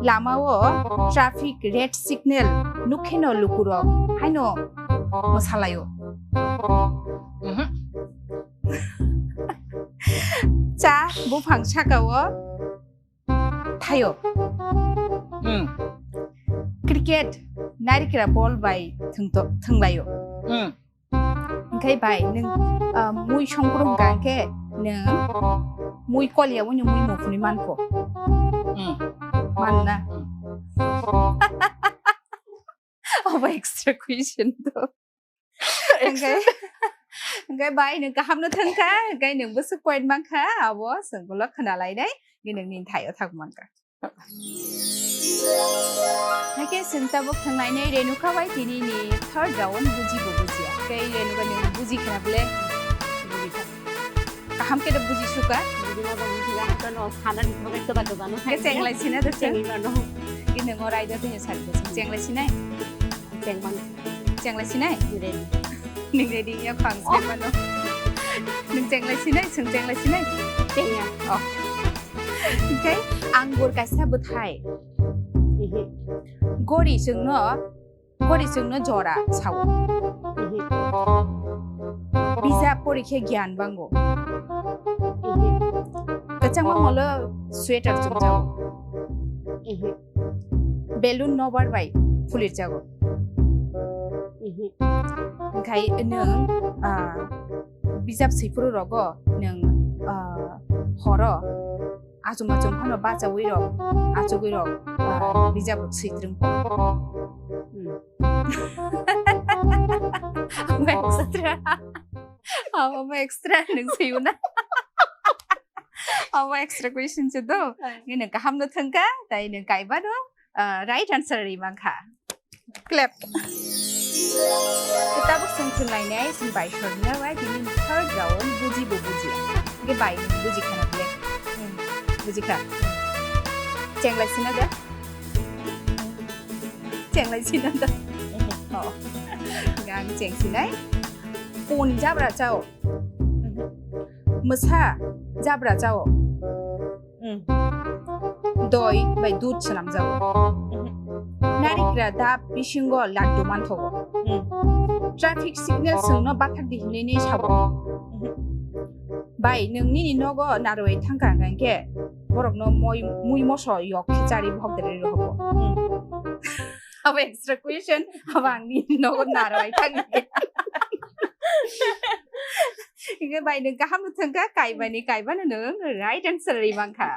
Lama o traffic red signal nukheno lukurok haino mwsalaio. Mhm. Cha buphang sakao thaio. Hmm. Cricket narikra ball bai thwngto-, thwnglaio. Hmm. Hwnkhe bai nwng, ah, mui songkru hwnkha hwnkhe nwng mui kolya wngya mui muphunwi mankho. Hmm. Manna. Hmm. Obo extra question to. Hwnkhe, hwnkhe bai nwng kahamno thwngkha, hwnkhe nwng bwswk point mankha, abo chwng ulo khwnalainai, hwnkhe nwng nini thaio thang mankha. Hwnkhe chwng tabuk thwnglainai Renuka bai tini ni third round buji bo bujiya. Hwnkhe Renuka nwng buji khna bole? Buji kha. Kaham khe da buji suka? Buji ma da buji kha, hwnkhe no sana ni thok ekta da kwbano. Hwnkhe chenglai sina da chwng? Chengwi mano. Hwnkhe nwng o raida tini sari da chwng chenglai sinai? Chengman. Chenglai sinai? Ready. Nwng ready ya khang se mano. Nwng chenglai sinai, chwng chenglai sinai? Chengya. Oh. Hwnkhe angur kaisa bwthai. Ihi. Gori chwngno, gori chwngno jora sao. Ihi. Bijap pori khe gyan bango. Ihi. Kwchangma molo sweater chumjao. Ihi. Balloon nobar bai phulirjago. Mhm. Hwnkhe nwng, ah, bijap swiphuru rogo nwng, ah, horo achum achum phano bachawi rok, achugwi rok, ah, bijap rok switrwng. Hmm. Omo extra. Omo extra nwng swiyo na. Omo extra question se do. Ah. Nwng kaham no thwngkha, tai nwng kaibano, ah, right answer ri mankha. Clap. Tabuk chwng thwnglainai, chwng bai sorna bai, tini third round, buji bo bujiya. Hwnkhe bai nwng buji khana bole? Hmm, buji kha. Chenglai sina da? Chenglai sina da? Oh. Hwnkhe ang cheng sinai. Pun jabra chao. Mwsa jabra chao. Hmm. Doi bai dud swnamjago. Mhm. Narikra dap bisingo laddu manthogo. Hmm. Traffic signal chwngno bathak di hinwi ni sabo. Mhm. Bai, nwng nini nogo narwai thangkha hwnkhe borokno moi, mui moso yok khe chari bohok dereri rohogo. Hmm. Abo extra question, abo ang nini nogo narwai thang. Hingke bai nwng kaham no thangkha, kaibani, kaibano nwng right answer ri mankha.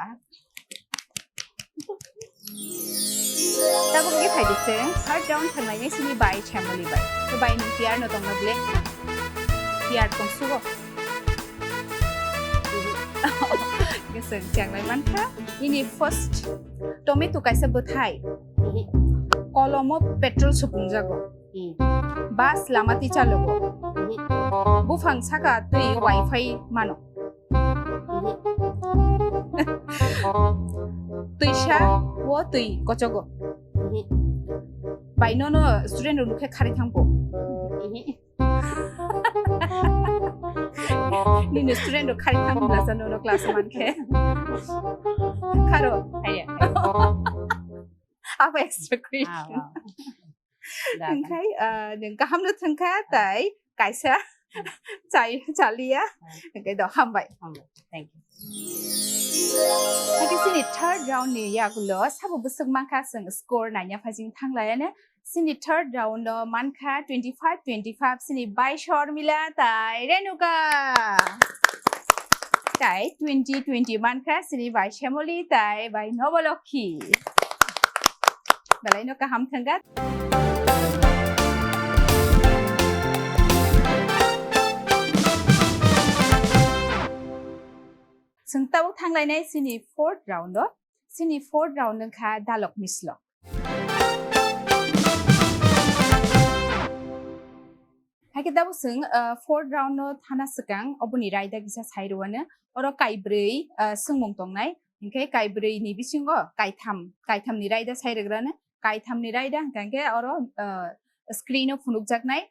Tabuk hingke phaidi chwng third round thanglainai sini bai family bai. To bai nwng tiyar no tongna ble? Tiyar tongsugo. Hingke chwng chenglai mankha. Ini first tomato kaisa bwthai. Kolomo petrol supungjago. Hmm. Bus lama twi chalogo. Mhm. Buphang saka twi wifi mano. Mhm. Twisa o twi kochogo. Mhm. Bai nono student rok nukhe khari thangbo. Nini student rok khari thangbo bwlasa nono class o mankhe. Kharo. Abo extra question. Wngkhai, ah, nwng kaham no thwngkha, tai kaisa chai, chaliya. Hwnkhe do, hambai. Hambai. Thank you. Hakhe chini third round ni yagulo sabo bwswk mankha, chwng score naina phajing thanglayane. Chini third round o mankha twenty five twenty five, chini bai Shormila tai Renuka. Tai twenty twenty mankha chini bai Shemoli tai bai Nobolokhi. Belai no kaham thangkha. Chwng tabuk thanglainai chini fourth round o. Chini fourth round wngkha dalok mislok. Hakhe tabuk chwng, ah, fourth round no thana swkang oboni raida kisa sai rwano. Oro kaibrwi, ah, swngmung tongnai. Hinkhe kaibrwi ni bisingo kaitham, kaitham ni raida sai rwgrano. Kaitham ni raida hwnkha hinkhe oro, ah, screen o phunukjaknai.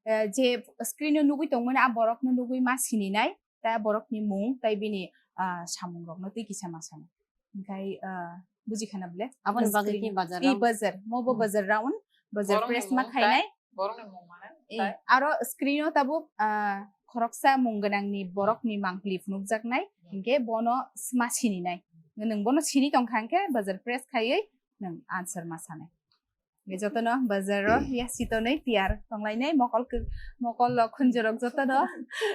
Eh, je screen o nugwi tongmani a borok no nugwi ma sininai. Tai borok ni mung, tai bini, ah, samung rok no twi kisa ma sanai. Hinkhe, ah, buji khana bole? Aboni bagwi screen ki bazar i round? Bazar, mo bo bazar round, bazar press ma khainai. Borok ni mung mane? Eh, tai? Aro screen o tabuk, ah, khoroksa mung gwnang ni borok ni mangpili phunukjaknai, hinkhe bono ma sininai. Nwng bono sini tongkha hinkhe bazar press khaiwi nwng answer ma sanai. Jotono bazar o ya sitonwi tiyar tonglainai, mokol kw-, mokol lo khunjurok jotono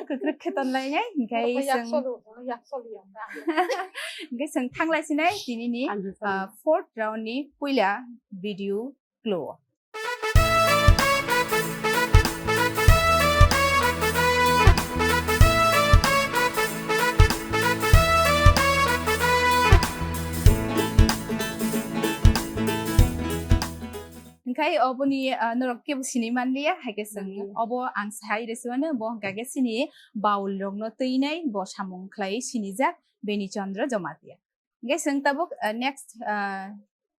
kwkrwk khe tonlainai, hinkhe chwng, hinkhe chwng thanglaisinai tinini, ah, fourth round ni puila video klo o. Hinkhe oboni, ah, norok kebo sini manliya, haikhe chwng obo ang sai rwswano, bo hwnkha khe chini baul rokno twinai, bo samung khlai sinijak Beni Chandra Jamatia. Hinkhe chwng tabuk, ah, next, ah,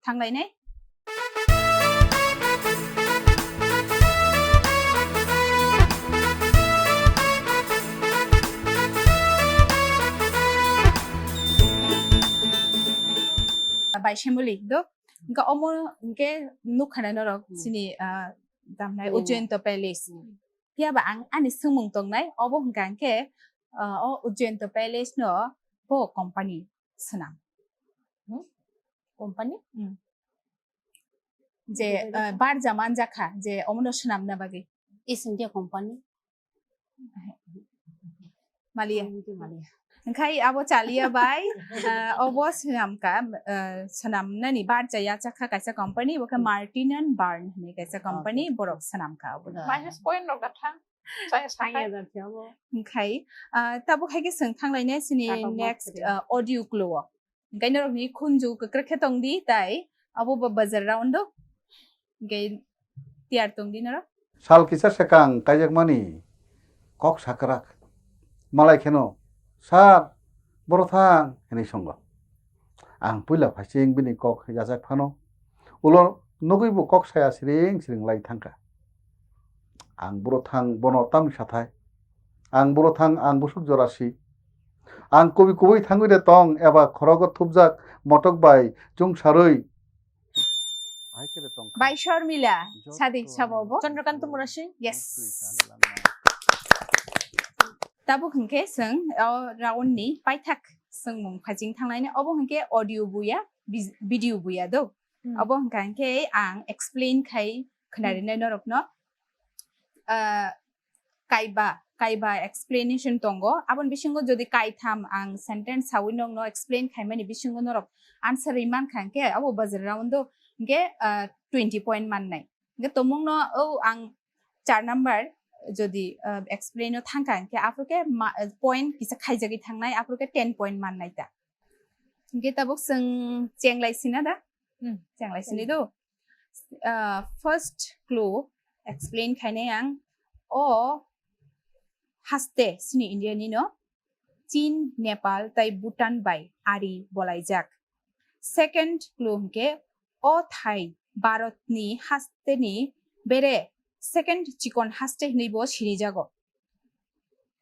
thanglainai. Bai Shemoli do. Hinkhe omo hinkhe nukha na norok chini, ah, damnai Ujjainto Palace. Phiya ba ang ani swngmung tongnai, obo hwnkha hinkhe, ah, o Ujjainto Palace no bo company swnam. Hmm? Company? Hmm. Je, ah, barja manjakha, je omono swnamna bagwi. East India Company. Maliya. Maliya. Hinkhe abo chaliya bai, ah, obo swnamkha, ah, swnamnani barja yachakha kaisa company, bo khe Martin and Byrne hinwi kaisa company, borok swnamkha obo. Minus point rok da thang. Hinkhe, ah, tabuk hai khe chwng thanglainai chini next, ah, audio clue o. Hinkhe norokni khunju kwkrwk khe tongdi, tai abo bo bazar round o. Hinkhe tiyar tongdi norok. Sal kisa swkang kaijakmani kok sakrak. Malai kheno, "Sir, boro thang," hinwi songo. Ang puila phaising bini kok yachak phano ulo nugwi bo kok saya siring siring lai thangkha. Ang boro thang bono tamni sathai. Ang boro thang ang busuk jora si. Ang kubui kubui thangwi de tong eba khorogo thupjak motok bai chungsarwi. Hai khe de tong kha. Bai Shormila, sadi sabo bo? Chandrakanta Murasing? Yes. Tabuk hinkhe chwng o round ni paithak swngmung phaising thanglaini, obo hinkhe audio buya, vis-, video buya do. Hmm. Obo hwnkha hinkhe ang explain khai khwnarinai norokno. Ah, kaiba, kaiba explanation tongo. Aboni bisingo jodi kaitham ang sentence sawi nokno explain khaimani bisingo norok answer ri mankha hinkhe abo bazar round o hinkhe, ah, twenty point mannai. Hinkhe tongmungno o ang char number jodi, ah, explain o thangkha hinkhe aphuru khe ma-, point kisa khaijagwi thangnai, aphuru khe ten point mannai ta. Hinkhe tabuk chwng chenglai sina da? Hmm. Chenglai sini do. Ah, first clue explain khainai ang. O haste chini India ni no Chin, Nepal tai Bhutan bai ari bolaijak. Second clue hinkhe o thai Bharatni hasteni bere second chikon haste hinwi bo sinijago.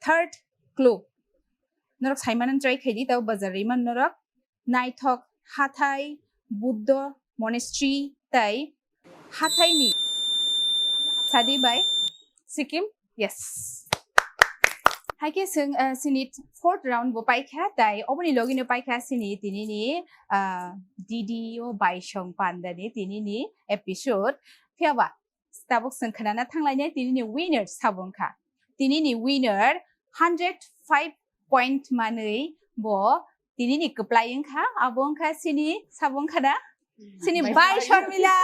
Third clue. Norok saimano try khaidi, tabo bazar riman norok. Naithok hathai, Buddha monastery tei hathaini sadi bai Sikkim. Yes. Haikhe chwng, ah, sini fourth round bo paikha, tei oboni logino paikha sini tinini, ah, D D O Baisong Pandani tinini episode. Phiyaba tabuk chwng khnana thanglainai tinini winner sabo wngkha. Tinini winner hundred five point manwi bo tinini kwplai wngkha, abo wngkha sini sabo wngkha da? Sini Bai Bai Shormila.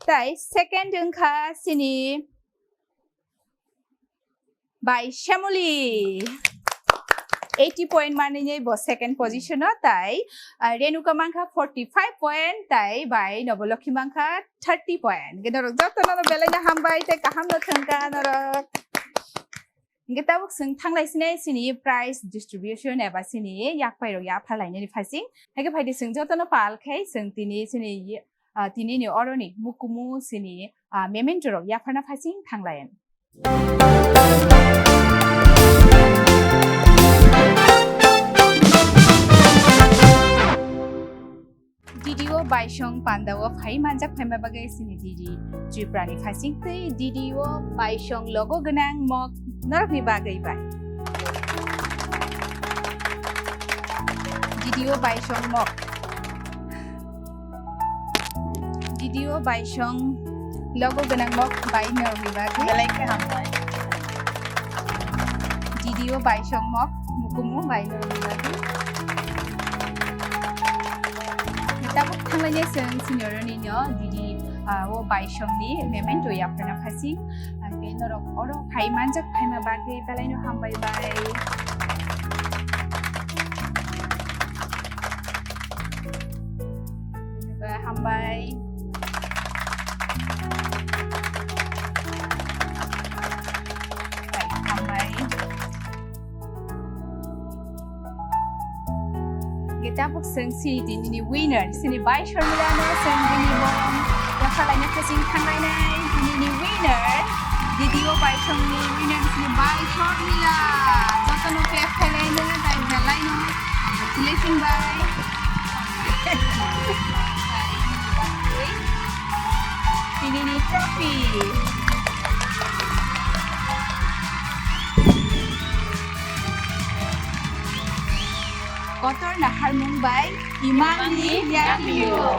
Tai second wngkha sini Bai Shamuli. Eighty point manwi bo second position o, tai, ah, Renuka mankha forty five point, tai bai Nobolokhi mankha thirty point. Hwnkhe norok jotono no belai no hambai tei kaham no thwngkha norok. Hwnkhe tabuk chwng thanglai sinai sini prize distribution eba sini yakpai rok yapha lainani phaising. Haikhe phaidi chwng jotono pal khai chwng tini sini, ah, tinini oroni mukumu sini, ah, memento rok yapharna phaising thanglaian. D D O Baisong Pandao phai manjak phaima bagwi sini D D Tripura ni phaising tei D D O Baisong logo gwnang mok norokni bagwi bai. D D O Baisong mok. D D O Baisong logo gwnang mok bai norokni bagwi. Belai khe hambai. D D O Baisong mok mukumu bai norokni bagwi. Tabuk thanglainai chwng senior ni no D D, ah, o Baisong ni memento yapharna phaising. Ah, tei norok oro phai manjak phaima bagwi belai no hambai bai. Hambai. Hambai. Hwnkhe tabuk chwng sini tinini winner, sini Bai Shormila no chwng bini bong yapha laina phaising thanglainai tinini winner, D D O Baisong ni winner sini Bai Shormila. Jotono khe phelai no, tai belai no. Congratulations, Bai. Tinini trophy. Kotor naharmung bai imangni yakio.